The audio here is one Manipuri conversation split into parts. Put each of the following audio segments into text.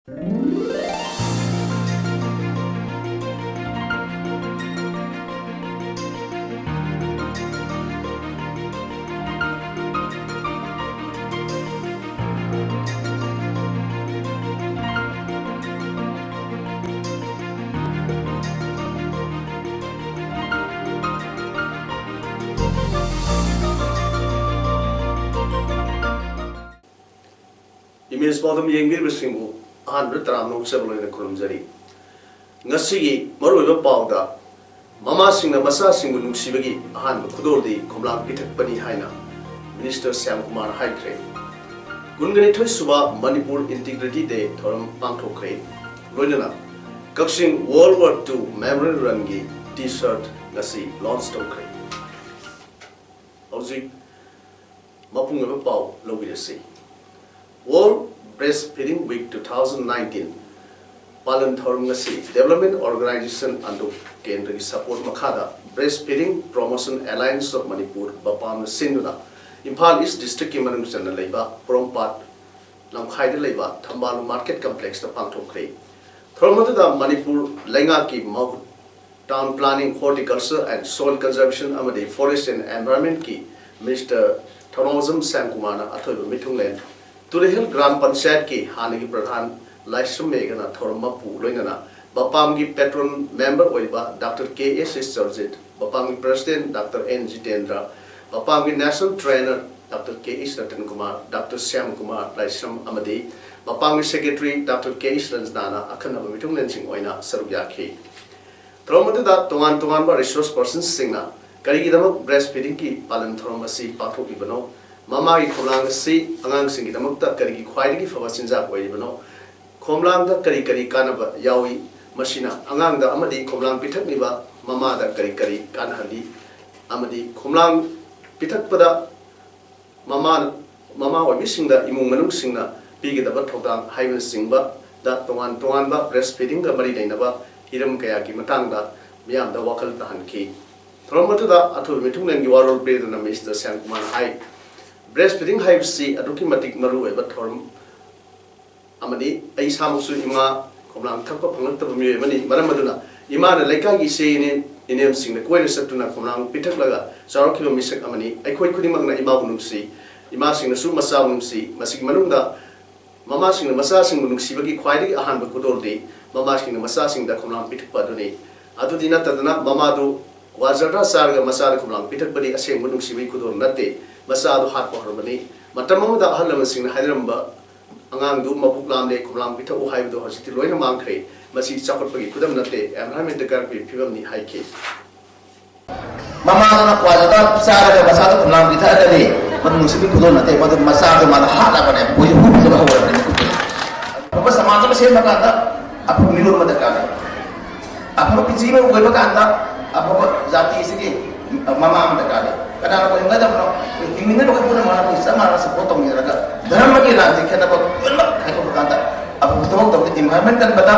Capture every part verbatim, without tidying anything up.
ꯏꯃꯦꯖ ꯄꯥꯎꯗꯝ ꯌꯦꯡꯕꯤꯔꯤꯕꯁꯤꯡꯕꯨ ꯑꯍꯥꯟꯕꯗ ꯇꯔꯥꯝꯅ ꯑꯣꯛꯆꯕ ꯂꯣꯏꯅ ꯈꯨꯔꯨꯝꯖꯔꯤ꯫ ꯉꯁꯤꯒꯤ ꯃꯔꯨꯑꯣꯏꯕ ꯄꯥꯎꯗ, ꯃꯃꯥꯁꯤꯡꯅ ꯃꯆꯥꯁꯤꯡꯕꯨ ꯅꯨꯡꯁꯤꯕꯒꯤ ꯑꯍꯥꯟꯕ ꯈꯨꯗꯣꯜꯗꯤ ꯈꯣꯝꯂꯥꯡ ꯄꯤꯊꯛꯄꯅꯤ ꯍꯥꯏꯅ ꯃꯤꯅꯤꯁꯇꯔ ꯁ꯭ꯌꯥꯝ ꯀꯨꯃꯥꯔꯅ ꯍꯥꯏꯈ꯭ꯔꯦ꯫ ꯀꯨꯟꯒꯅꯤꯊꯣꯏ ꯁꯨꯕ ꯃꯅꯤꯄꯨꯔ ꯏꯟꯇꯤꯒ꯭ꯔꯤꯇꯤ ꯗꯦ ꯊꯧꯔꯝ ꯄꯥꯡꯊꯣꯛꯈ꯭ꯔꯦ꯫ ꯂꯣꯏꯅꯅ ꯀꯛꯆꯤꯡ ꯋꯥꯔꯜ ꯋꯥꯔ ꯇꯨ ꯃꯦꯃꯣꯔꯤꯌꯦꯜ ꯔꯟꯒꯤ ꯇꯤ ꯁꯥꯔꯠ ꯉꯁꯤ ꯂꯣꯟꯆ ꯇꯧꯈ꯭ꯔꯦ꯫ ꯍꯧꯖꯤꯛ ꯃꯄꯨꯡ ꯑꯣꯏꯕ ꯄꯥꯎ ꯂꯧꯕꯤꯔꯁꯤ꯫ World Breastfeeding Week two thousand nineteen ꯄꯥꯂꯟ ꯊꯧꯔꯝ ꯉꯁꯤ Development Organization ꯑꯗꯨ ꯀꯦꯟꯗ꯭ꯔꯒꯤ ꯁꯄꯣꯔꯠ ꯃꯈꯥꯗ Breastfeeding Promotion Alliance of Manipur, ꯕꯄꯥꯝꯅ ꯁꯤꯟꯗꯨꯅ ꯏꯝꯐꯥꯜ ꯏꯁ ꯗꯤꯁꯇ꯭ꯔꯤꯛꯀꯤ ꯃꯅꯨꯡ ꯆꯟꯅ ꯂꯩꯕ ꯄꯣꯔꯣꯝꯄꯥꯠ ꯂꯝꯈꯥꯏꯗ ꯂꯩꯕ ꯊꯝꯕꯥꯂꯨ ꯃꯥꯔꯀꯦꯠ ꯀꯝꯄ꯭ꯂꯦꯛꯁꯇ ꯄꯥꯡꯊꯣꯛꯈ꯭ꯔꯦ꯫ ꯊꯧꯔꯝ ꯑꯗꯨꯗ ꯃꯅꯤꯄꯨꯔ ꯂꯩꯉꯥꯛꯀꯤ ꯃꯍꯨꯠ Town Planning, Horticulture and Soil Conservation ꯑꯃꯗꯤ Forest and Environmentꯀꯤ ꯃꯤꯅꯤꯁꯇꯔ ꯊꯧꯅꯥꯎꯖꯝ ꯁ꯭ꯌꯥꯝꯀꯨꯃꯥꯔꯅ ꯑꯊꯣꯏꯕ ꯃꯤꯊꯨꯡꯂꯦꯟ, ꯇꯨꯔꯦꯍꯦꯜ ꯒ꯭ꯔꯥꯝ ꯄꯟꯆꯥꯌꯠꯀꯤ ꯍꯥꯟꯅꯒꯤ ꯄ꯭ꯔꯙꯥꯟ ꯂꯥꯏꯁ꯭ꯔꯝ ꯃꯦꯘꯅ ꯊꯧꯔꯝ ꯃꯄꯨ ꯂꯣꯏꯅꯅ ꯕꯄꯥꯝꯒꯤ ꯄꯦꯇ꯭ꯔꯣꯟ ꯃꯦꯝꯕꯔ ꯑꯣꯏꯕ doctor K S S Charjit, ꯕꯄꯥꯝꯒꯤ ꯄ꯭ꯔꯁꯤꯗꯦꯟꯠ ꯗꯥꯛꯇꯔ ꯑꯦꯟ ꯖꯤꯇꯦꯟꯗ꯭ꯔ, ꯕꯄꯥꯝꯒꯤ national trainer doctor K S Ratan Kumar, doctor Shyam Kumar Laishram ꯑꯃꯗꯤ ꯕꯄꯥꯝꯒꯤ ꯁꯦꯀ꯭ꯔꯦꯇꯔꯤ ꯗꯥꯛꯇꯔ ꯀꯦ ꯑꯦꯁ ꯔꯟꯖꯅꯥꯅ ꯑꯈꯟꯅꯕ ꯃꯤꯊꯨꯡꯂꯦꯟꯁꯤꯡ ꯑꯣꯏꯅ ꯁꯔꯨꯛ ꯌꯥꯈꯤ꯫ ꯊꯧꯔꯝ ꯑꯗꯨꯗ ꯇꯣꯉꯥꯟ ꯇꯣꯉꯥꯟꯕ ꯔꯤꯁꯣꯔꯁ ꯄꯔꯁꯟꯁꯤꯡꯅ ꯀꯔꯤꯒꯤꯗꯃꯛ ꯕ꯭ꯔꯦꯁ ꯐꯤꯗꯤꯡꯒꯤ ꯄꯥꯂꯟ ꯊꯧꯔꯝ ꯑꯁꯤ ꯄꯥꯡꯊꯣꯛꯂꯤꯕꯅꯣ, ꯃꯃꯥꯒꯤ ꯈꯣꯝꯂꯥꯡ ꯑꯁꯤ ꯑꯉꯥꯡꯁꯤꯡꯒꯤꯗꯃꯛꯇ ꯀꯔꯤꯒꯤ ꯈ꯭ꯋꯥꯏꯗꯒꯤ ꯐꯕ ꯆꯤꯟꯖꯥꯛ ꯑꯣꯏꯔꯤꯕꯅꯣ, ꯈꯣꯝꯂꯥꯡꯗ ꯀꯔꯤ ꯀꯔꯤ ꯀꯥꯟꯅꯕ ꯌꯥꯎꯏ, ꯃꯁꯤꯅ ꯑꯉꯥꯡꯗ ꯑꯃꯗꯤ ꯈꯣꯝꯂꯥꯡ ꯄꯤꯊꯛꯂꯤꯕ ꯃꯃꯥꯗ ꯀꯔꯤ ꯀꯔꯤ ꯀꯥꯟꯅꯍꯜꯂꯤ, ꯑꯃꯗꯤ ꯈꯣꯝꯂꯥꯡ ꯄꯤꯊꯛꯄꯗ ꯃꯃꯥ, ꯃꯃꯥ ꯑꯣꯏꯕꯤꯁꯤꯡꯗ ꯏꯃꯨꯡ ꯃꯅꯨꯡꯁꯤꯡꯅ ꯄꯤꯒꯗꯕ ꯊꯧꯗꯥꯡ ꯍꯥꯏꯕꯅꯆꯤꯡꯕꯗ ꯇꯣꯉꯥꯟ ꯇꯣꯉꯥꯟꯕ ꯕ꯭ꯔꯦꯁ ꯐꯤꯗꯤꯡꯒ ꯃꯔꯤ ꯂꯩꯅꯕ ꯍꯤꯔꯝ ꯀꯌꯥꯒꯤ ꯃꯇꯥꯡꯗ ꯃꯤꯌꯥꯝꯗ ꯋꯥꯈꯜ ꯇꯥꯍꯟꯈꯤ꯫ ꯊꯧꯔꯝ ꯑꯗꯨꯗ ꯑꯊꯣꯏꯕ ꯃꯤꯊꯨꯡꯂꯦꯟꯒꯤ ꯋꯥꯔꯣꯜ ꯄꯤꯗꯨꯅ ꯃꯤꯁꯇꯔ ꯁ꯭ꯌꯥꯝꯀꯨꯃꯥꯔꯅ ꯍꯥꯏ, ꯕ꯭ꯔꯦꯁ ꯐꯤꯗꯤꯡ ꯍꯥꯏꯕꯁꯤ ꯑꯗꯨꯛꯀꯤ ꯃꯇꯤꯛ ꯃꯔꯨ ꯑꯣꯏꯕ ꯊꯧꯔꯝ ꯑꯃꯗꯤ ꯑꯩ ꯏꯁꯥꯃꯛꯁꯨ ꯏꯃꯥ ꯈꯣꯝꯂꯥꯡ ꯊꯛꯄ ꯐꯪꯂꯛꯇꯕ ꯃꯤꯑꯣꯏ ꯑꯃꯅꯤ꯫ ꯃꯔꯝ ꯑꯗꯨꯅ ꯏꯃꯥꯅ ꯂꯩꯀꯥꯏꯒꯤ ꯏꯆꯦ ꯏꯅꯦ-, ꯏꯅꯦꯝꯁꯤꯡꯅ ꯀꯣꯏꯅ ꯆꯠꯇꯨꯅ ꯈꯣꯝꯂꯥꯡ ꯄꯤꯊꯛꯂꯒ ꯆꯥꯎꯔꯛꯈꯤꯕ ꯃꯤꯁꯛ ꯑꯃꯅꯤ꯫ ꯑꯩꯈꯣꯏ ꯈꯨꯗꯤꯡꯃꯛꯅ ꯏꯃꯥꯕꯨ ꯅꯨꯡꯁꯤ, ꯏꯃꯥꯁꯤꯡꯅꯁꯨ ꯃꯆꯥꯕꯨ ꯅꯨꯡꯁꯤ꯫ ꯃꯁꯤꯒꯤ ꯃꯅꯨꯡꯗ ꯃꯃꯥꯁꯤꯡꯅ ꯃꯆꯥꯁꯤꯡꯕꯨ ꯅꯨꯡꯁꯤꯕꯒꯤ ꯈ꯭ꯋꯥꯏꯗꯒꯤ ꯑꯍꯥꯟꯕ ꯈꯨꯗꯣꯜꯗꯤ ꯃꯃꯥꯁꯤꯡꯅ ꯃꯆꯥꯁꯤꯡꯗ ꯈꯣꯝꯂꯥꯡ ꯄꯤꯊꯛꯄ ꯑꯗꯨꯅꯤ꯫ ꯑꯗꯨꯗꯤ ꯅꯠꯇꯗꯅ ꯃꯃꯥꯗꯨ ꯀ꯭ꯋꯥ ꯖꯔꯗꯥ ꯆꯥꯔꯒ ꯃꯆꯥꯗ ꯈꯣꯝꯂꯥꯡ ꯄꯤꯊꯛꯄꯗꯤ ꯑꯁꯦꯡꯕ ꯅꯨꯡꯁꯤꯕꯒꯤ ꯈꯨꯗꯣꯜ ꯅꯠꯇꯦ, ꯃꯆꯥꯗꯨ ꯍꯥꯠꯄ ꯍꯧꯔꯕꯅꯤ꯫ ꯃꯇꯝ ꯑꯃꯗ ꯑꯍꯜ ꯂꯃꯟꯁꯤꯡꯅ ꯍꯥꯏꯅꯔꯝꯕ, "ꯑꯉꯥꯡꯗꯨ ꯃꯕꯨꯛ ꯂꯥꯝꯂꯦ, ꯈꯣꯝꯂꯥꯡ ꯄꯤꯊꯛꯎ" ꯍꯥꯏꯕꯗꯨ ꯍꯧꯖꯤꯛꯇꯤ ꯂꯣꯏꯅ ꯃꯥꯡꯈ꯭ꯔꯦ꯫ ꯃꯁꯤ ꯆꯥꯎꯈꯠꯄꯒꯤ ꯈꯨꯗꯝ ꯅꯠꯇꯦ, environment ꯀꯥꯏꯔꯛꯄꯒꯤ ꯐꯤꯕꯝꯅꯤ ꯍꯥꯏꯈꯤ꯫ ꯃꯃꯥꯗꯨꯅ ꯀ꯭ꯋꯥ ꯖꯔꯗꯥ ꯆꯥꯔꯒ ꯃꯆꯥꯗ ꯈꯣꯝꯂꯥꯡ ꯄꯤꯊꯛꯑꯒꯗꯤ ꯃꯗꯨ ꯅꯨꯡꯁꯤꯕꯒꯤ ꯈꯨꯗꯣꯜ ꯅꯠꯇꯦ, ꯃꯗꯨ ꯃꯆꯥꯗꯨ ꯃꯥꯅ ꯍꯥꯠꯂꯕꯅꯦ, ꯃꯈꯣꯏꯁꯨ ꯍꯨ ꯄꯤꯖꯕ ꯍꯧꯔꯕꯅꯦ꯫ ꯑꯐꯕ ꯁꯃꯥꯖ ꯑꯃ ꯁꯦꯝꯕ ꯀꯥꯟꯗ ꯑꯐꯕ ꯃꯤꯔꯣꯜ ꯑꯃ ꯗꯔꯀꯥꯔ ꯂꯩ꯫ ꯑꯐꯕ ꯄ꯭ꯔꯤꯊꯤꯕꯤ ꯑꯃ ꯑꯣꯏꯕ ꯀꯥꯟꯗ ꯑꯐꯕ ꯖꯥꯇꯤ ꯑꯁꯤꯒꯤ ꯃꯃꯥ ꯑꯃ ꯗꯔꯀꯥꯔ ꯂꯩ꯫ ꯀꯅꯥꯅ ꯑꯣꯏꯍꯟꯒꯗꯕꯅꯣ? ꯑꯩꯈꯣꯏ ꯍꯤꯡꯃꯤꯟꯅꯕ ꯑꯩꯈꯣꯏ ꯄꯨꯝꯅꯃꯛꯅ ꯑꯩꯈꯣꯏ ꯆꯞ ꯃꯥꯟꯅꯅ ꯁꯞꯄꯣꯔꯠ ꯇꯧꯃꯤꯟꯅꯔꯒ ꯙꯔꯃꯒꯤ ꯂꯥꯟꯁꯤ ꯈꯦꯠꯅꯕ ꯂꯣꯏꯅꯃꯛ ꯈꯥꯏꯗꯣꯛꯄ ꯀꯥꯟꯗ ꯑꯐꯕ ꯊꯕꯛ ꯇꯧꯕꯗ, ꯏꯟꯚꯥꯏꯔꯣꯟꯃꯦꯟ ꯀꯟꯕꯗ,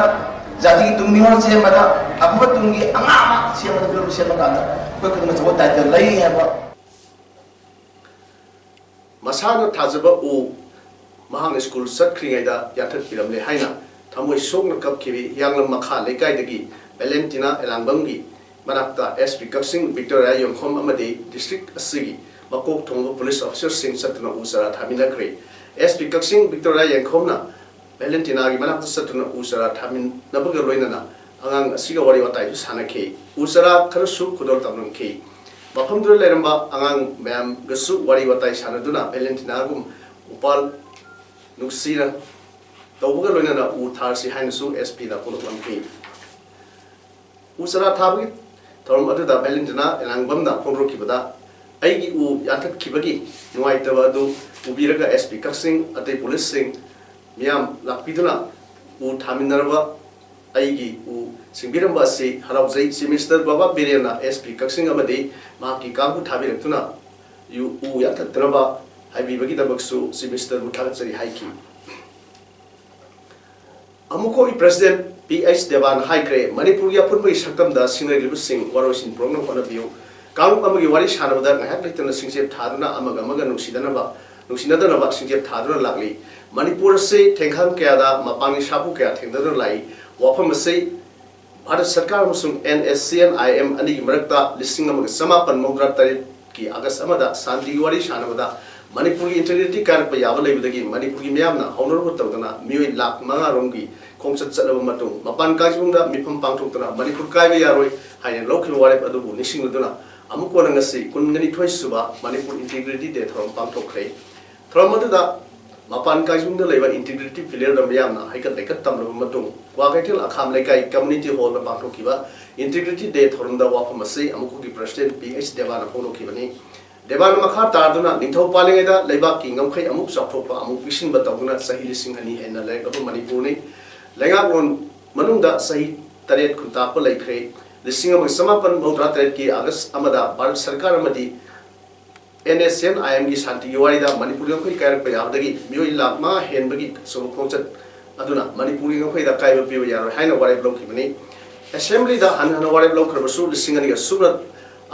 ꯖꯥꯇꯤꯒꯤ ꯇꯨꯡ ꯃꯤꯔꯣꯜ ꯁꯦꯝꯕꯗ, ꯑꯐꯕ ꯇꯨꯡꯒꯤ ꯑꯉꯥꯡ ꯑꯃ ꯁꯦꯝꯕꯗ, ꯃꯤꯔꯣꯜ ꯁꯦꯝꯕ ꯀꯥꯟꯗ ꯑꯩꯈꯣꯏ ꯈꯨꯗꯤꯡꯃꯛ ꯁꯞꯄꯣꯔꯠ ꯗꯥꯏꯇ ꯂꯩ ꯍꯥꯏꯕ꯫ ꯃꯁꯥꯅ ꯊꯥꯖꯕ ꯎ ꯃꯍꯥꯛꯅ ꯁ꯭ꯀꯨꯜ ꯆꯠꯈ꯭ꯔꯤꯉꯩꯗ ꯌꯥꯟꯊꯠꯄꯤꯔꯝꯂꯦ ꯍꯥꯏꯅ ꯊꯃꯣꯏ ꯁꯣꯛꯅ ꯀꯞꯈꯤꯕꯤ ꯍꯤꯌꯥꯡꯂꯝ ꯃꯈꯥ ꯂꯩꯀꯥꯏꯗꯒꯤ ꯚꯦꯂꯦꯟꯇꯤꯅꯥ ꯑꯦꯂꯥꯡꯕꯝꯒꯤ ꯃꯅꯥꯛꯇ ꯑꯦꯁ ꯄꯤ ꯀꯛꯆꯤꯡ, ꯚꯤꯛꯇꯣꯔꯤꯌꯥ ꯌꯦꯡꯈꯣꯝ ꯑꯃꯗꯤ ꯗꯤꯁꯇ꯭ꯔꯤꯛ ꯑꯁꯤꯒꯤ ꯃꯀꯣꯛ ꯊꯣꯡꯕ ꯄꯨꯂꯤꯁ ꯑꯣꯐꯤꯁꯔꯁꯤꯡ ꯆꯠꯇꯨꯅ ꯎ ꯆꯥꯔꯥ ꯊꯥꯃꯤꯟꯅꯈ꯭ꯔꯦ꯫ ꯑꯦꯁ ꯄꯤ ꯀꯛꯆꯤꯡ, ꯚꯤꯛꯇꯣꯔꯤꯌꯥ ꯌꯦꯡꯈꯣꯝꯅ ꯚꯦꯂꯦꯟꯇꯤꯅꯥꯒꯤ ꯃꯅꯥꯛꯇ ꯆꯠꯇꯨꯅ ꯎ ꯆꯥꯔꯥ ꯊꯥꯃꯤꯟꯅꯕꯒ ꯂꯣꯏꯅꯅ ꯑꯉꯥꯡ ꯑꯁꯤꯒ ꯋꯥꯔꯤ ꯋꯥꯇꯥꯏꯁꯨ ꯁꯥꯟꯅꯈꯤ꯫ ꯎ ꯆꯥꯔꯥ ꯈꯔꯁꯨ ꯈꯨꯗꯣꯜ ꯇꯝꯂꯝꯈꯤ꯫ ꯃꯐꯝꯗꯨꯗ ꯂꯩꯔꯝꯕ ꯑꯉꯥꯡ ꯃꯌꯥꯝꯒꯁꯨ ꯋꯥꯔꯤ ꯋꯥꯇꯥꯏ ꯁꯥꯟꯅꯗꯨꯅ ꯚꯦꯂꯦꯟꯇꯤꯅꯥꯒꯨꯝ ꯎꯄꯥꯜ ꯅꯨꯡꯁꯤꯅ ꯇꯧꯕꯒ ꯂꯣꯏꯅꯅ ꯎ ꯊꯥꯔꯁꯤ ꯍꯥꯏꯅꯁꯨ ꯑꯦꯁ ꯄꯤꯗ ꯐꯣꯡꯗꯣꯛꯂꯝꯈꯤ꯫ ꯎ ꯆꯥꯔꯥ ꯊꯥꯕꯒꯤ ꯊꯧꯔꯝ ꯑꯗꯨꯗ ꯚꯦꯂꯦꯟꯇꯤꯅꯥ ꯑꯦꯂꯥꯡꯕꯝꯅ ꯐꯣꯡꯗꯣꯔꯛꯈꯤꯕꯗ, ꯑꯩꯒꯤ ꯎ ꯌꯥꯟꯊꯠꯈꯤꯕꯒꯤ ꯅꯨꯡꯉꯥꯏꯇꯕ ꯑꯗꯨ ꯎꯕꯤꯔꯒ ꯑꯦꯁ ꯄꯤ ꯀꯛꯆꯤꯡ, ꯑꯇꯩ ꯄꯨꯂꯤꯁꯁꯤꯡ ꯃꯤꯌꯥꯝ ꯂꯥꯛꯄꯤꯗꯨꯅ ꯎ ꯊꯥꯃꯤꯟꯅꯔꯕ ꯑꯩꯒꯤ ꯎ ꯁꯤꯡꯕꯤꯔꯝꯕ ꯑꯁꯤ ꯍꯔꯥꯎꯖꯩ꯫ ꯆꯤꯐ ꯃꯤꯅꯤꯁꯇꯔ ꯕꯕꯥ ꯕꯤꯔꯦꯟꯅ ꯑꯦꯁ ꯄꯤ ꯀꯛꯆꯤꯡ ꯑꯃꯗꯤ ꯃꯍꯥꯛꯀꯤ ꯀꯥꯡꯕꯨ ꯊꯥꯕꯤꯔꯛꯇꯨꯅ ꯎ ꯌꯥꯟꯊꯠꯇꯅꯕ ꯍꯥꯏꯕꯤꯕꯒꯤꯗꯃꯛꯁꯨ ꯆꯤꯐ ꯃꯤꯅꯤꯁꯇꯔꯕꯨ ꯊꯥꯒꯠꯆꯔꯤ ꯍꯥꯏꯈꯤ꯫ ꯑꯃꯨꯈꯣꯒꯤ ꯄ꯭ꯔꯦꯁꯤꯗꯦꯟꯠ ꯄꯤ ꯑꯩꯆ ꯗꯦꯕꯥꯟ ꯍꯥꯏꯈ꯭ꯔꯦ, ꯃꯅꯤꯄꯨꯔꯒꯤ ꯑꯄꯨꯟꯕꯒꯤ ꯁꯛꯇꯝꯗ ꯁꯤꯡꯅꯔꯤꯕꯁꯤꯡ ꯋꯥꯔꯣꯏꯁꯤꯟ ꯄꯨꯔꯛꯅꯕ ꯍꯣꯠꯅꯕꯤꯌꯨ꯫ ꯀꯥꯡꯂꯨꯞ ꯑꯃꯒꯤ ꯋꯥꯔꯤ ꯁꯥꯟꯅꯕꯗ ꯉꯥꯏꯍꯥꯛ ꯂꯩꯇꯅ ꯁꯤꯡꯆꯦꯞ ꯊꯥꯗꯨꯅ ꯑꯃꯒ ꯑꯃꯒ ꯅꯨꯡꯁꯤꯅꯅꯕ, ꯅꯨꯡꯁꯤꯅꯗꯅꯕ ꯁꯤꯡꯆꯦꯞ ꯊꯥꯗꯨꯅ ꯂꯥꯛꯂꯤ꯫ ꯃꯅꯤꯄꯨꯔ ꯑꯁꯤ ꯊꯦꯡꯈꯥꯡ ꯀꯌꯥꯗ ꯃꯄꯥꯟꯒꯤ ꯁꯥꯐꯨ ꯀꯌꯥ ꯊꯦꯡꯅꯗꯨꯅ ꯂꯥꯛꯏ꯫ ꯋꯥꯐꯝ ꯑꯁꯤ ꯚꯥꯔꯠ ꯁꯔꯀꯥꯔ ꯑꯃꯁꯨꯡ and S C and I M ꯑꯅꯤꯒꯤ ꯃꯔꯛꯇ ꯂꯤꯁꯤꯡ ꯑꯃꯒ ꯆꯃꯥꯄꯟ ꯃꯧꯗ꯭ꯔꯥ ꯇꯔꯦꯠꯀꯤ ꯑꯥꯒꯁ ꯑꯃꯗ ꯁꯥꯟꯇꯤꯒꯤ ꯋꯥꯔꯤ ꯁꯥꯟꯅꯕꯗ ꯃꯅꯤꯄꯨꯔꯒꯤ ꯏꯟꯇꯤꯒ꯭ꯔꯤꯇꯤ ꯀꯥꯏꯔꯛꯄ ꯌꯥꯕ ꯂꯩꯕꯗꯒꯤ ꯃꯅꯤꯄꯨꯔꯒꯤ ꯃꯤꯌꯥꯝꯅ ꯍꯧꯅꯔꯨꯕ ꯇꯧꯗꯅ ꯃꯤꯑꯣꯏ ꯂꯥꯈ ꯃꯉꯥ ꯔꯣꯝꯒꯤ ꯈꯣꯡꯆꯠ ꯆꯠꯂꯕ ꯃꯇꯨꯡ ꯃꯄꯥꯟ ꯀꯥꯏꯁꯤꯡꯗ ꯃꯤꯐꯝ ꯄꯥꯡꯊꯣꯛꯇꯨꯅ ꯃꯅꯤꯄꯨꯔ ꯀꯥꯏꯕ ꯌꯥꯔꯣꯏ ꯍꯥꯏꯅ ꯂꯧꯈꯤꯕ ꯋꯥꯔꯦꯞ ꯑꯗꯨꯕꯨ ꯅꯤꯡꯁꯤꯡꯂꯗꯨꯅ ꯑꯃꯨꯛ ꯀꯣꯟꯅ ꯉꯁꯤ ꯀꯨꯟꯅꯤꯊꯣꯏ ꯁꯨꯕ ꯃꯅꯤꯄꯨꯔ ꯏꯟꯇꯤꯒ꯭ꯔꯤꯇꯤ ꯗꯦ ꯊꯧꯔꯝ ꯄꯥꯡꯊꯣꯛꯈ꯭ꯔꯦ꯫ ꯊꯧꯔꯝ ꯑꯗꯨꯗ ꯃꯄꯥꯟ ꯀꯥꯏꯖꯨꯡꯗ ꯂꯩꯕ ꯏꯟꯇꯤꯒ꯭ꯔꯤꯇꯤ ꯄꯤꯂꯔꯗ ꯃꯤꯌꯥꯝꯅ ꯍꯩꯀꯠ ꯂꯩꯀꯠ ꯇꯝꯂꯕ ꯃꯇꯨꯡ ꯀ꯭ꯋꯥꯀꯩꯊꯦꯜ ꯑꯈꯥꯝ ꯂꯩꯀꯥꯏ ꯀꯝꯃ꯭ꯌꯨꯅꯤꯇꯤ ꯍꯣꯜꯗ ꯄꯥꯡꯊꯣꯛꯈꯤꯕ ꯏꯟꯇꯤꯒ꯭ꯔꯤꯇꯤ ꯗꯦ ꯊꯧꯔꯝꯗ ꯋꯥꯐꯝ ꯑꯁꯤ ꯑꯃꯨꯛꯈꯨꯒꯤ ꯄ꯭ꯔꯁꯤꯗꯦꯟ ꯄꯤ ꯑꯩꯆ ꯗꯦꯕꯥꯅ ꯐꯣꯡꯗꯣꯛꯈꯤꯕꯅꯤ꯫ ꯗꯦꯕꯥꯅ ꯃꯈꯥ ꯇꯥꯗꯨꯅ ꯅꯤꯡꯊꯧ ꯄꯥꯜꯂꯤꯉꯩꯗ ꯂꯩꯕꯥꯛꯀꯤ ꯉꯝꯈꯩ ꯑꯃꯨꯛ ꯆꯥꯎꯊꯣꯛꯄ ꯑꯃꯨꯛ ꯄꯤꯁꯤꯟꯕ ꯇꯧꯗꯨꯅ ꯆꯍꯤ ꯂꯤꯁꯤꯡ ꯑꯅꯤ ꯍꯦꯟꯅ ꯂꯩꯔꯛꯂꯕ ꯃꯅꯤꯄꯨꯔꯅꯤ꯫ ꯂꯩꯉꯥꯛꯂꯣꯟ ꯃꯅꯨꯡꯗ ꯆꯍꯤ ꯇꯔꯦꯠ ꯈꯨꯟꯇꯥꯛꯄ ꯂꯩꯈ꯭ꯔꯦ꯫ ꯂꯤꯁꯤꯡ ꯑꯃꯒ ꯆꯃꯥꯄꯟ ꯃꯧꯗ꯭ꯔꯥ ꯇꯔꯦꯠꯀꯤ ꯑꯥꯒꯁ ꯑꯃꯗ ꯚꯥꯔꯠ ꯁꯔꯀꯥꯔ ꯑꯃꯗꯤ ꯑꯦꯟ ꯑꯦꯁ ꯑꯦꯟ ꯑꯥꯏ ꯑꯦꯝꯒꯤ ꯁꯥꯟꯇꯤꯒꯤ ꯋꯥꯔꯤꯗ ꯃꯅꯤꯄꯨꯔꯒꯤ ꯉꯝꯈꯩ ꯀꯥꯏꯔꯛꯄ ꯌꯥꯕꯗꯒꯤ ꯃꯤꯑꯣꯏ ꯂꯥꯈ ꯃꯉꯥ ꯍꯦꯟꯕꯒꯤ ꯑꯆꯧꯕ ꯈꯣꯡꯆꯠ ꯑꯗꯨꯅ ꯃꯅꯤꯄꯨꯔꯒꯤ ꯉꯝꯈꯩꯗ ꯑꯀꯥꯏꯕ ꯄꯤꯕ ꯌꯥꯔꯣꯏ ꯍꯥꯏꯅ ꯋꯥꯔꯦꯞ ꯂꯧꯈꯤꯕꯅꯤ꯫ ꯑꯦꯁꯦꯝꯕ꯭ꯂꯤꯗ ꯍꯟꯅ ꯍꯟꯅ ꯋꯥꯔꯦꯞ ꯂꯧꯈ꯭ꯔꯕꯁꯨ ꯂꯤꯁꯤꯡ ꯑꯅꯤꯒ ꯁꯨꯞꯅ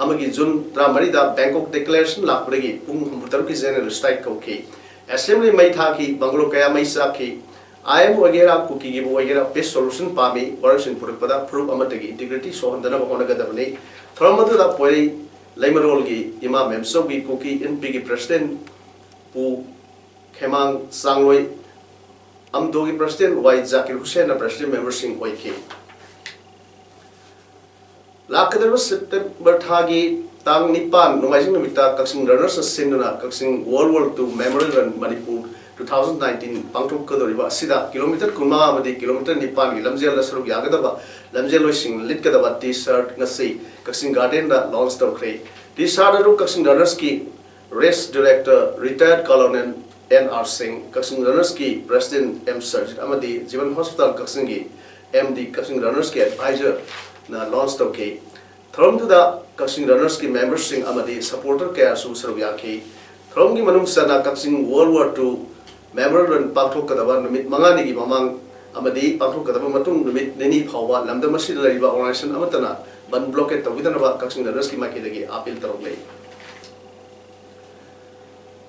ꯑꯃꯒꯤ ꯖꯨꯟ ꯇꯔꯥꯃꯔꯤꯗ ꯕꯦꯡꯀꯣꯛ ꯗꯤꯀ꯭ꯂꯦꯔꯦꯁꯟ ꯂꯥꯛꯄꯗꯒꯤ ꯄꯨꯡ ꯍꯨꯝꯐꯨ ꯇꯔꯨꯛꯀꯤ ꯖꯦꯅꯔꯦꯜ ꯁ꯭ꯇ꯭ꯔꯥꯏꯛ ꯀꯧꯈꯤ꯫ ꯑꯦꯁꯦꯝꯕ꯭ꯂꯤ ꯃꯩ ꯊꯥꯈꯤ, ꯕꯪꯒꯂꯣ ꯀꯌꯥ ꯃꯩ ꯆꯥꯛꯈꯤ꯫ ꯑꯥꯏ ꯑꯦꯝ ꯑꯣꯏꯒꯦꯔꯥ, ꯀꯨꯀꯤꯒꯤꯕꯨ ꯑꯣꯏꯒꯦꯔꯥ, ꯄꯤꯁ ꯁꯣꯂꯨꯁꯟ ꯄꯥꯝꯃꯤ, ꯋꯥꯔꯣꯏꯁꯤꯟ ꯄꯨꯔꯛꯄꯗ ꯐꯨꯔꯨꯞ ꯑꯃꯠꯇꯒꯤ ꯏꯟꯇꯤꯒ꯭ꯔꯤꯇꯤ ꯁꯣꯛꯍꯟꯗꯅꯕ ꯍꯣꯠꯅꯒꯗꯕꯅꯤ꯫ ꯊꯧꯔꯝ ꯑꯗꯨꯗ ꯄꯣꯏꯔꯩ ꯂꯩꯃꯔꯣꯜꯒꯤ ꯏꯃꯥ ꯃꯦꯝꯆꯧꯕꯤ, ꯀꯨꯀꯤ ꯑꯦꯟ ꯄꯤꯒꯤ ꯄ꯭ꯔꯁꯤꯗꯦꯟ ꯄꯨ ꯈꯦꯃꯥꯡ ꯆꯥꯡꯂꯣꯏ, ꯑꯝꯗꯣꯒꯤ ꯄ꯭ꯔꯁꯤꯗꯦꯟ ꯋꯥꯏ ꯖꯥꯀꯤꯔ ꯍꯨꯁꯦꯟꯅ ꯄ꯭ꯔꯁꯤꯗꯦꯟ ꯃꯦꯝꯕꯔꯁꯤꯡ ꯑꯣꯏꯈꯤ꯫ ꯂꯥꯛꯀꯗꯧꯔꯤꯕ ꯁꯦꯞꯇꯦꯝꯕꯔ ꯊꯥꯒꯤ ꯇꯥꯡ ꯅꯤꯄꯥꯟ, ꯅꯣꯡꯃꯥꯏꯖꯤꯡ ꯅꯨꯃꯤꯠꯇ ꯀꯛꯆꯤꯡ ꯔꯟꯅꯔꯁꯅ ꯁꯤꯟꯗꯨꯅ ꯀꯛꯆꯤꯡ World War Two Memorial Run Manipur two thousand nineteen ꯄꯥꯡꯊꯣꯛꯀꯗꯧꯔꯤꯕ ꯑꯁꯤꯗ ꯀꯤꯂꯣꯃꯤꯇꯔ ꯀꯨꯟꯃꯉꯥ ꯑꯃꯗꯤ ꯀꯤꯂꯣꯃꯤꯇꯔ ꯅꯤꯄꯥꯟꯒꯤ ꯂꯝꯖꯦꯜꯗ ꯁꯔꯨꯛ ꯌꯥꯒꯗꯕ ꯂꯝꯖꯦꯜꯂꯣꯏꯁꯤꯡꯅ ꯂꯤꯠꯀꯗꯕ ꯇꯤ ꯁꯥꯔꯠ ꯉꯁꯤ ꯀꯛꯆꯤꯡ ꯒꯥꯔꯗꯦꯟꯗ ꯂꯣꯟꯆ ꯇꯧꯈ꯭ꯔꯦ꯫ ꯇꯤ ꯁꯥꯔꯠ ꯑꯗꯨ ꯀꯛꯆꯤꯡ ꯔꯟꯅꯔꯁꯀꯤ race director ꯔꯤꯇꯥꯌꯔꯗ colonel and R ꯁꯤꯡ, ꯀꯛꯆꯤꯡ ꯔꯟꯅꯔꯁꯀꯤ ꯄ꯭ꯔꯁꯤꯗꯦꯟ ꯑꯦꯝ ꯁꯔꯖꯤꯠ ꯑꯃꯗꯤ ꯖꯤꯕꯟ ꯍꯣꯁꯄꯤꯇꯥꯜ ꯀꯛꯆꯤꯡꯒꯤ ꯑꯦꯝ ꯗꯤ, ꯀꯛꯆꯤꯡ ꯔꯟꯅꯔꯁꯀꯤ ꯑꯦꯗꯚꯥꯏꯖꯔꯅ ꯂꯣꯟꯆ ꯇꯧꯈꯤ꯫ ꯊꯧꯔꯝꯗꯨꯗ ꯀꯛꯆꯤꯡ ꯔꯟꯅꯔꯁꯀꯤ ꯃꯦꯝꯕꯔꯁꯤꯡ ꯑꯃꯗꯤ ꯁꯄꯣꯔꯇꯔ ꯀꯌꯥꯁꯨ ꯁꯔꯨꯛ ꯌꯥꯈꯤ꯫ ꯊꯧꯔꯝꯒꯤ ꯃꯅꯨꯡ ꯆꯟꯅ ꯀꯛꯆꯤꯡ World War Two Memorial Run ꯄꯥꯡꯊꯣꯛꯀꯗꯕ ꯅꯨꯃꯤꯠ ꯃꯉꯥꯅꯤꯒꯤ ꯃꯃꯥꯡ ꯑꯃꯗꯤ ꯄꯥꯡꯊꯣꯛꯀꯗꯕ ꯃꯇꯨꯡ ꯅꯨꯃꯤꯠ ꯅꯤꯅꯤ ꯐꯥꯎꯕ ꯂꯝꯗꯝ ꯑꯁꯤꯗ ꯂꯩꯔꯤꯕ ꯑꯣꯔꯒꯅꯥꯏꯖꯦꯁꯟ ꯑꯃꯠꯇꯅ ꯕꯟ ꯕ꯭ꯂꯣꯀꯦꯠ ꯇꯧꯕꯤꯗꯅꯕ ꯀꯛꯆꯤꯡ ꯔꯟꯅꯔꯁꯀꯤ ꯃꯥꯏꯀꯩꯗꯒꯤ ꯑꯥꯄꯤꯜ ꯇꯧꯔꯛꯂꯦ꯫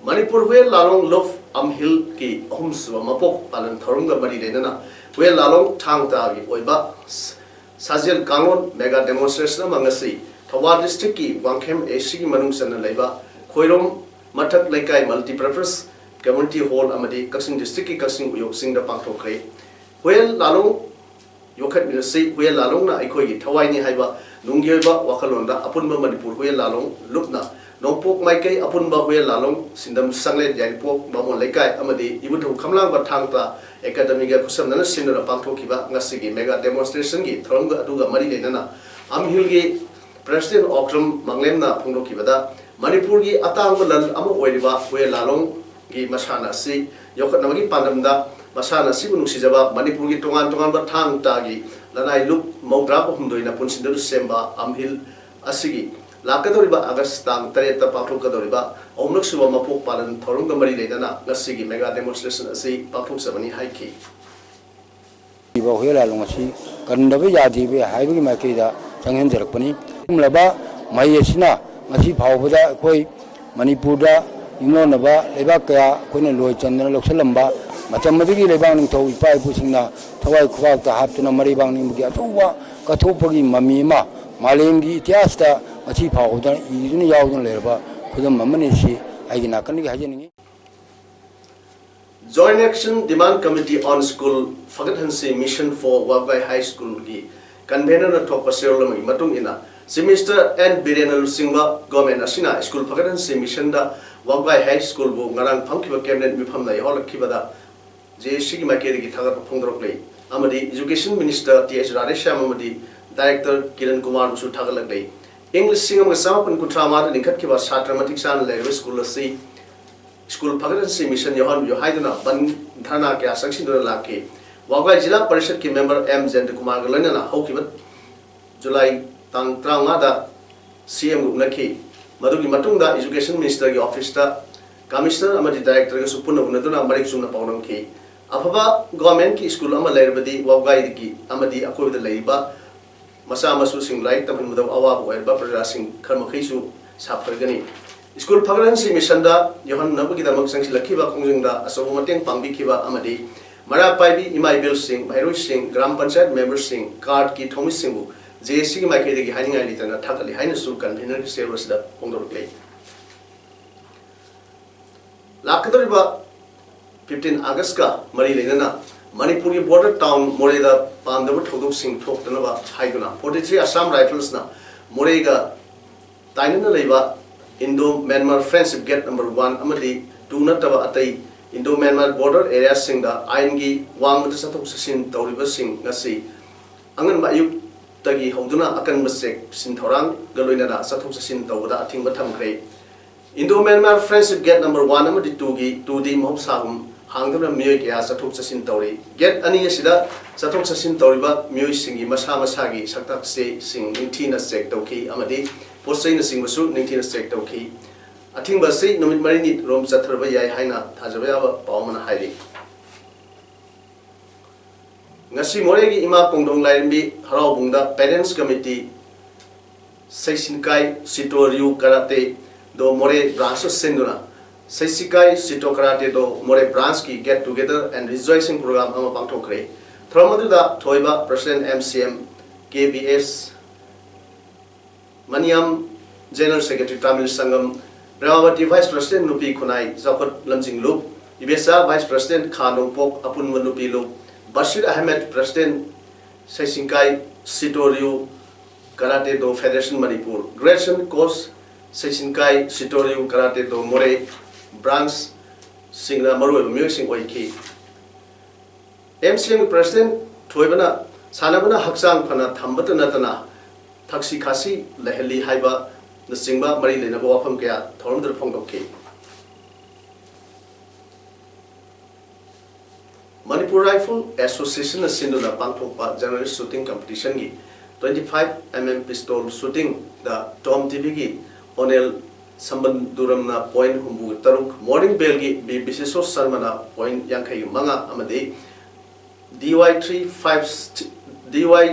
ꯃꯅꯤꯄꯨꯔ ꯍꯨꯌꯦꯟ ꯂꯥꯂꯣꯡ ꯂꯨꯞ ꯑꯝꯍꯤꯜꯒꯤ ꯑꯍꯨꯝꯁꯨꯕ ꯃꯄꯣꯛ ꯄꯥꯂꯟ ꯊꯧꯔꯝꯒ ꯃꯔꯤ ꯂꯩꯅꯅ ꯍꯨꯌꯦꯟ ꯂꯥꯂꯣꯡ ꯊꯥꯡ ꯇꯥꯒꯤ ꯑꯣꯏꯕ ꯁꯥꯖꯦꯜ ꯀꯥꯡꯂꯣꯟ mega demonstration ꯑꯃ ꯉꯁꯤ ꯊꯧꯕꯥꯜ district ꯀꯤ ꯋꯥꯡꯈꯦꯝ A C ꯒꯤ ꯃꯅꯨꯡ ꯆꯟꯅ ꯂꯩꯕ ꯈꯣꯏꯔꯣꯝ ꯃꯊꯛ ꯂꯩꯀꯥꯏ multipurpose community hall ꯑꯃꯗꯤ ꯀꯛꯆꯤꯡ district ꯀꯤ ꯀꯛꯆꯤꯡ ꯎꯌꯣꯛ ꯆꯤꯡꯗ ꯄꯥꯡꯊꯣꯛꯈ꯭ꯔꯦ꯫ ꯍꯨꯌꯦꯟ ꯂꯥꯂꯣꯡ ꯌꯣꯛꯈꯠꯃꯤꯟꯅꯁꯤ, ꯍꯨꯌꯦꯟ ꯂꯥꯂꯣꯡꯅ ꯑꯩꯈꯣꯏꯒꯤ ꯊꯋꯥꯏꯅꯤ ꯍꯥꯏꯕ ꯅꯨꯡꯒꯤ ꯑꯣꯏꯕ ꯋꯥꯈꯜꯂꯣꯟꯗ ꯑꯄꯨꯟꯕ ꯃꯅꯤꯄꯨꯔ ꯍꯨꯌꯦꯟ ꯂꯥꯂꯣꯡ ꯂꯨꯞꯅ ꯅꯣꯡꯄꯣꯛ ꯃꯥꯏꯀꯩ ꯑꯄꯨꯟꯕ ꯍꯨꯌꯦꯟ ꯂꯥꯂꯣꯡ ꯁꯤꯟꯗꯝ ꯁꯪꯂꯦꯟ ꯌꯥꯏꯔꯤꯄꯣꯛ ꯕꯥꯃꯣꯟ ꯂꯩꯀꯥꯏ ꯑꯃꯗꯤ ꯏꯕꯨꯙꯧ ꯈꯝꯂꯥꯡꯕ ꯊꯥꯡ ꯇꯥ academy ꯒ ꯈꯨꯠꯁꯝꯅꯅ ꯁꯤꯟꯗꯨꯅ ꯄꯥꯡꯊꯣꯛꯈꯤꯕ ꯉꯁꯤꯒꯤ mega demonstration ꯒꯤ ꯊꯧꯔꯝ ꯑꯗꯨꯒ ꯃꯔꯤ ꯂꯩꯅꯅ ꯑꯝꯍꯤꯜꯒꯤ president ꯑꯣꯀ꯭ꯔꯝ ꯃꯪꯂꯦꯝꯅ ꯐꯣꯡꯗꯣꯛꯈꯤꯕꯗ, ꯃꯅꯤꯄꯨꯔꯒꯤ ꯑꯇꯥꯡꯕ ꯂꯟ ꯑꯃ ꯑꯣꯏꯔꯤꯕ ꯍꯨꯌꯦꯟ ꯂꯥꯂꯣꯡꯒꯤ ꯃꯁꯥꯟꯅ ꯑꯁꯤ ꯌꯣꯛꯈꯠꯅꯕꯒꯤ ꯄꯥꯟꯗꯝꯗ ꯃꯁꯥꯟꯅ ꯑꯁꯤꯕꯨ ꯅꯨꯡꯁꯤꯖꯕ ꯃꯅꯤꯄꯨꯔꯒꯤ ꯇꯣꯉꯥꯟ ꯇꯣꯉꯥꯟꯕ ꯊꯥꯡ ꯇꯥꯒꯤ ꯂꯅꯥꯏ ꯂꯨꯞ ꯃꯧꯗ꯭ꯔꯥ ꯍꯨꯝꯗꯣꯏꯅ ꯄꯨꯟꯁꯤꯟꯗꯨꯅ ꯁꯦꯝꯕ ꯑꯝꯍꯤꯜ ꯑꯁꯤꯒꯤ ꯂꯥꯛꯀꯗꯧꯔꯤꯕ ꯑꯥꯒꯁ ꯇꯥꯡ ꯇꯔꯦꯠꯇ ꯄꯥꯡꯊꯣꯛꯀꯗꯧꯔꯤꯕ ꯑꯍꯨꯝꯂꯛ ꯁꯨꯕ ꯃꯄꯣꯛ ꯄꯥꯂꯟ ꯊꯧꯔꯝꯒ ꯃꯔꯤ ꯂꯩꯅꯅ ꯉꯁꯤꯒꯤ mega demonstration ꯑꯁꯤ ꯄꯥꯡꯊꯣꯛꯆꯕꯅꯤ ꯍꯥꯏꯈꯤ꯫ ꯍꯨꯌꯦꯟ ꯂꯥꯂꯣꯡ ꯑꯁꯤ ꯀꯟꯗꯕ ꯌꯥꯗꯦ ꯍꯥꯏꯕꯒꯤ ꯃꯥꯏꯀꯩꯗ ꯆꯪꯍꯟꯖꯔꯛꯄꯅꯤ꯫ ꯑꯁꯤꯒꯨꯝꯂꯕ ꯃꯍꯩ ꯑꯁꯤꯅ ꯉꯁꯤ ꯐꯥꯎꯕꯗ ꯑꯩꯈꯣꯏ ꯃꯅꯤꯄꯨꯔꯗ ꯌꯨꯝꯂꯣꯟꯅꯕ ꯂꯩꯕꯥꯛ ꯀꯌꯥ ꯑꯩꯈꯣꯏꯅ ꯂꯣꯏ ꯆꯟꯗꯅ ꯂꯧꯁꯤꯜꯂꯝꯕ ꯃꯇꯝ ꯑꯗꯨꯒꯤ ꯂꯩꯕꯥꯛ ꯅꯤꯡꯊꯧ ꯏꯄꯥ ꯏꯄꯨꯁꯤꯡꯅ ꯊꯋꯥꯏ ꯈꯨꯕꯥꯛꯇ ꯍꯥꯞꯇꯨꯅ ꯃꯔꯩꯕꯥꯛ ꯅꯤꯡꯕꯒꯤ ꯑꯆꯧꯕ ꯀꯠꯊꯣꯛꯄꯒꯤ ꯃꯃꯤ ꯑꯃ ꯃꯥꯂꯦꯝꯒꯤ ꯏꯇꯤꯍꯥꯁꯇ ꯉꯁꯤ ꯐꯥꯎꯕꯗ ꯏꯗꯨꯅ ꯌꯥꯎꯗꯨꯅ ꯂꯩꯔꯕ ꯈꯨꯗꯝ ꯑꯃꯅꯤ꯫ ꯁꯤ ꯑꯩꯒꯤ ꯅꯥꯀꯟꯗꯒꯤ ꯍꯥꯏꯖꯅꯤꯡꯏ꯫ Joint Action Demand Committee on School ꯐꯒꯠꯍꯟꯁꯤ Mission for ꯋꯥꯕꯒꯥꯏ High School ꯒꯤ convener ꯅ ꯊꯣꯛꯄ ꯆꯦꯔꯣꯜ ꯑꯃꯒꯤ ꯃꯇꯨꯡ ꯏꯟꯅ, Chief Minister N ꯕꯤꯔꯦꯟꯅ ꯂꯨꯆꯤꯡꯕ government ꯑꯁꯤꯅ school ꯐꯒꯠꯍꯟꯁꯤ mission ꯗ ꯋꯥꯕꯒꯥꯏ High School ꯕꯨ ꯉꯔꯥꯡ ꯐꯝꯈꯤꯕ cabinet ꯃꯤꯐꯝꯅ ꯌꯥꯍꯜꯂꯛꯈꯤꯕꯗ J A C ꯒꯤ ꯃꯥꯏꯀꯩꯗꯒꯤ ꯊꯥꯒꯠꯄ ꯐꯣꯡꯗꯣꯔꯛꯂꯤ ꯑꯃꯗꯤ Education Minister T H Radheshyam ꯑꯃꯗꯤ Director ꯀꯤꯔꯟ ꯀꯨꯃꯥꯔꯕꯨꯁꯨ ꯊꯥꯒꯠꯂꯛꯂꯤ꯫ ꯏꯪ ꯂꯤꯁꯤꯡ ꯑꯃꯒ ꯆꯥꯃꯥꯄꯟ ꯀꯨꯟꯊ꯭ꯔꯥ ꯃꯉꯥꯗ ꯂꯤꯡꯈꯠꯈꯤꯕ ꯁꯥꯇ꯭ꯔ ꯃꯇꯤꯛ ꯆꯥꯅ ꯂꯩꯔꯕ school ꯑꯁꯤ School ꯐꯒꯠꯍꯟꯁꯤ mission ꯌꯥꯎꯍꯟꯕꯤꯌꯨ ꯍꯥꯏꯗꯨꯅ ꯕꯟ ꯙꯔꯅꯥ ꯀꯌꯥ ꯆꯪꯁꯤꯟꯗꯨꯅ ꯂꯥꯛꯈꯤ꯫ ꯋꯥꯕꯒꯥꯏ ꯖꯤꯂꯥ ꯄꯔꯤꯁꯠꯀꯤ member M ꯖꯌꯟꯇ ꯀꯨꯃꯥꯔꯒ ꯂꯣꯏꯅꯅ ꯍꯧꯈꯤꯕ ꯖꯨꯂꯥꯏ ꯇꯥꯡ ꯇꯔꯥꯃꯉꯥꯗ C M ꯒ ꯎꯅꯈꯤ꯫ ꯃꯗꯨꯒꯤ ꯃꯇꯨꯡꯗ Education Minister ꯒꯤ office ꯇ Commissioner ꯑꯃꯗꯤ Director ꯒꯁꯨ ꯄꯨꯟꯅ ꯎꯅꯗꯨꯅ ꯃꯔꯤꯛ ꯆꯨꯝꯅ ꯄꯥꯎꯗꯝꯈꯤ꯫ ꯑꯐꯕ government ꯀꯤ school ꯑꯃ ꯂꯩꯔꯕꯗꯤ ꯋꯥꯕꯒꯥꯏꯒꯤ ꯑꯃꯗꯤ ꯑꯀꯣꯏꯕꯗ ꯂꯩꯔꯤꯕ ꯃꯆꯥ ꯃꯁꯨꯁꯤꯡ ꯂꯥꯏꯔꯤꯛ ꯇꯝꯍꯟꯕꯗ ꯑꯋꯥꯕ ꯑꯣꯏꯔꯕ ꯄ꯭ꯔꯖꯥꯁꯤꯡ ꯈꯔ ꯃꯈꯩꯁꯨ ꯁꯥꯐꯔꯒꯅꯤ꯫ ꯁ꯭ꯀꯨꯜ ꯐꯒꯠꯍꯟꯁꯤ ꯃꯤꯁꯟꯗ ꯌꯥꯎꯍꯟꯅꯕꯒꯤꯗꯃꯛ ꯆꯪꯁꯤꯜꯂꯛꯈꯤꯕ ꯈꯣꯡꯖꯪꯗ ꯑꯆꯧꯕ ꯃꯇꯦꯡ ꯄꯥꯡꯕꯤꯈꯤꯕ ꯑꯃꯗꯤ ꯃꯩꯔꯥ ꯄꯥꯏꯕꯤ ꯏꯃꯥ ꯏꯕꯦꯜꯁꯤꯡ, ꯃꯍꯩꯔꯣꯏꯁꯤꯡ, ꯒ꯭ꯔꯥꯝ ꯄꯟꯆꯥꯌꯠ ꯃꯦꯝꯕꯔꯁꯤꯡ, ꯀꯥꯔꯠꯀꯤ ꯊꯧꯃꯤꯁꯤꯡꯕꯨ ꯖꯦ ꯑꯦ ꯁꯤꯒꯤ ꯃꯥꯏꯀꯩꯗꯒꯤ ꯍꯥꯏꯅꯤꯡꯉꯥꯏ ꯂꯩꯇꯅ ꯊꯥꯒꯠꯂꯤ ꯍꯥꯏꯅꯁꯨ ꯀꯟꯚꯦꯅꯔꯒꯤ ꯆꯦꯔꯣꯜ ꯑꯁꯤꯗ ꯐꯣꯡꯗꯣꯔꯛꯂꯤ꯫ ꯂꯥꯛꯀꯗꯧꯔꯤꯕ ꯐꯤꯐꯇꯤꯟ ꯑꯥꯒꯁꯀ ꯃꯔꯤ ꯂꯩꯅꯅ ꯃꯅꯤꯄꯨꯔꯒꯤ ꯕꯣꯔꯗꯔ ꯇꯥꯎꯟ ꯃꯣꯔꯦꯗ ꯄꯥꯝꯗꯕ ꯊꯧꯗꯣꯛꯁꯤꯡ ꯊꯣꯛꯇꯅꯕ ꯍꯥꯏꯗꯨꯅ ꯐꯣꯔꯇꯤ ꯊ꯭ꯔꯤ ꯑꯁꯥꯝ ꯔꯥꯏꯐꯜꯁꯅ ꯃꯣꯔꯦꯒ ꯇꯥꯏꯅꯅ ꯂꯩꯕ Indo Myanmar friendship gate number one ꯑꯃꯗꯤ ꯇꯨ ꯅꯠꯇꯕ ꯑꯇꯩ ꯏꯟꯗꯣ ꯃ꯭ꯌꯥꯟꯃꯥꯔ ꯕꯣꯔꯗꯔ ꯑꯦꯔꯤꯌꯥꯁꯤꯡꯗ ꯑꯥꯏꯟꯒꯤ ꯋꯥꯡꯃꯗ ꯆꯠꯊꯣꯛ ꯆꯠꯁꯤꯟ ꯇꯧꯔꯤꯕꯁꯤꯡ ꯉꯁꯤ ꯑꯉꯟꯕ ꯑꯌꯨꯛꯇꯒꯤ ꯍꯧꯗꯨꯅ ꯑꯀꯟꯕ ꯆꯦꯛꯁꯤꯟ ꯊꯧꯔꯥꯡꯒ ꯂꯣꯏꯅꯅ ꯆꯠꯊꯣꯛ ꯆꯠꯁꯤꯟ ꯇꯧꯕꯗ ꯑꯊꯤꯡꯕ ꯊꯝꯈ꯭ꯔꯦ꯫ Indo Myanmar friendship gate number one ꯑꯃꯗꯤ ꯇꯨꯒꯤ ꯇꯨꯗꯤ ꯃꯍꯧꯁꯥꯒꯨꯝ ꯍꯥꯡꯗꯨꯅ ꯃꯤꯑꯣꯏ ꯀꯌꯥ ꯆꯠꯊꯣꯛ ꯆꯠꯁꯤꯟ ꯇꯧꯔꯤ꯫ ꯒꯦꯠ ꯑꯅꯤ ꯑꯁꯤꯗ ꯆꯠꯊꯣꯛ ꯆꯠꯁꯤꯟ ꯇꯧꯔꯤꯕ ꯃꯤꯑꯣꯏꯁꯤꯡꯒꯤ ꯃꯁꯥ ꯃꯁꯥꯒꯤ ꯁꯛꯇꯥꯛ ꯆꯦꯁꯤꯡ ꯅꯤꯡꯊꯤꯅ ꯆꯦꯛ ꯇꯧꯈꯤ ꯑꯃꯗꯤ ꯄꯣꯠ ꯆꯩꯅꯆꯤꯡꯕꯁꯨ ꯅꯤꯡꯊꯤꯅ ꯆꯦꯛ ꯇꯧꯈꯤ꯫ ꯑꯊꯤꯡꯕ ꯑꯁꯤ ꯅꯨꯃꯤꯠ ꯃꯔꯤꯅꯤ ꯔꯣꯝ ꯆꯠꯊꯔꯕ ꯌꯥꯏ ꯍꯥꯏꯅ ꯊꯥꯖꯕ ꯌꯥꯕ ꯄꯥꯎ ꯑꯃꯅ ꯍꯥꯏꯔꯤ꯫ ꯉꯁꯤ ꯃꯣꯔꯦꯒꯤ ꯏꯃꯥ ꯀꯣꯡꯗꯣꯡ ꯂꯥꯏꯔꯦꯝꯕꯤ ꯍꯔꯥꯎꯕꯨꯡꯗ Parents Committee ꯁꯩꯁꯤꯟꯀꯥꯏ ꯁꯤꯇꯣ ꯔꯤꯌꯨ ꯀꯔꯥꯇꯦ ꯗꯣ ꯃꯣꯔꯦ ꯕ꯭ꯔꯥꯟꯁ ꯁꯤꯟꯗꯨꯅ ꯁꯩꯁꯤꯀꯥꯏ ꯁꯤꯇꯣ ꯀꯔꯥꯇꯦ ꯗꯣ ꯃꯣꯔꯦ ꯕ꯭ꯔꯥꯟꯁꯀꯤ Get Together and Rejoicing Program ꯑꯃ ꯄꯥꯡꯊꯣꯛꯈ꯭ꯔꯦ꯫ ꯊꯧꯔꯝ ꯑꯗꯨꯗ ꯊꯣꯏꯕ, President M C M K B S, ꯃꯅꯤꯌꯥꯝ, General Secretary Tamil ꯁꯪꯒꯝ, ꯄ꯭ꯔꯦꯃꯥꯕꯇꯤ, Vice President ꯅꯨꯄꯤ ꯈꯨꯟꯅꯥꯏ ꯆꯥꯎꯈꯠ ꯂꯝꯖꯤꯡ ꯂꯨꯞ, ꯏꯕꯦꯆꯥ, Vice President ꯈꯥ ꯅꯣꯡꯄꯣꯛ ꯑꯄꯨꯟꯕ ꯅꯨꯄꯤ ꯂꯨꯞ, ꯕꯁꯤꯔ ꯑꯍꯃꯦꯗ, President ꯁꯩꯁꯤꯡꯀꯥꯏ ꯁꯤꯇꯣꯔꯤꯌꯨ ꯀꯔꯥꯇꯦ ꯗꯣ ꯐꯦꯗꯦꯔꯦꯁꯟ ꯃꯅꯤꯄꯨꯔ, Grayson, Coach ꯁꯩꯁꯤꯡꯀꯥꯏ ꯁꯤꯇꯣꯔꯤꯌꯨ ꯀꯔꯥꯇꯦ ꯗꯣ ꯃꯣꯔꯦ ꯕ꯭ꯔꯥꯟꯁꯁꯤꯡꯅ ꯃꯔꯨꯑꯣꯏꯕ ꯃꯤꯑꯣꯏꯁꯤꯡ ꯑꯣꯏꯈꯤ꯫ M C M President ꯊꯣꯏꯕꯅ ꯁꯥꯟꯅꯕꯅ ꯍꯛꯆꯥꯡ ꯐꯅ ꯊꯝꯕꯇ ꯅꯠꯇꯅ ꯊꯛꯁꯤ ꯈꯥꯁꯤ ꯂꯩꯍꯜꯂꯤ ꯍꯥꯏꯕꯅꯆꯤꯡꯕ ꯃꯔꯤ ꯂꯩꯅꯕ ꯋꯥꯐꯝ ꯀꯌꯥ ꯊꯧꯔꯝꯗꯨꯗ ꯐꯣꯡꯗꯣꯛꯈꯤ꯫ ꯃꯅꯤꯄꯨꯔ ꯔꯥꯏꯐꯜ ꯑꯦꯁꯣꯁꯤꯌꯦꯁꯟꯅ ꯁꯤꯟꯗꯨꯅ ꯄꯥꯡꯊꯣꯛꯄ Journalist Shooting Competitionꯒꯤ twenty five M M pistol shootingꯗ Tom TVꯒꯤ ꯑꯣꯅꯦꯜ ꯁꯝꯕꯟꯗꯨꯔꯝꯅ point ꯍꯨꯝꯐꯨ ꯇꯔꯨꯛ, ꯃꯣꯔꯅꯤꯡ ꯕꯦꯜꯒꯤ ꯕꯤ ꯕꯤꯁꯦꯁꯣꯔ ꯁꯔꯃꯅ point ꯌꯥꯡꯈꯩ ꯃꯉꯥ ꯑꯃꯗꯤ D Y three five, D Y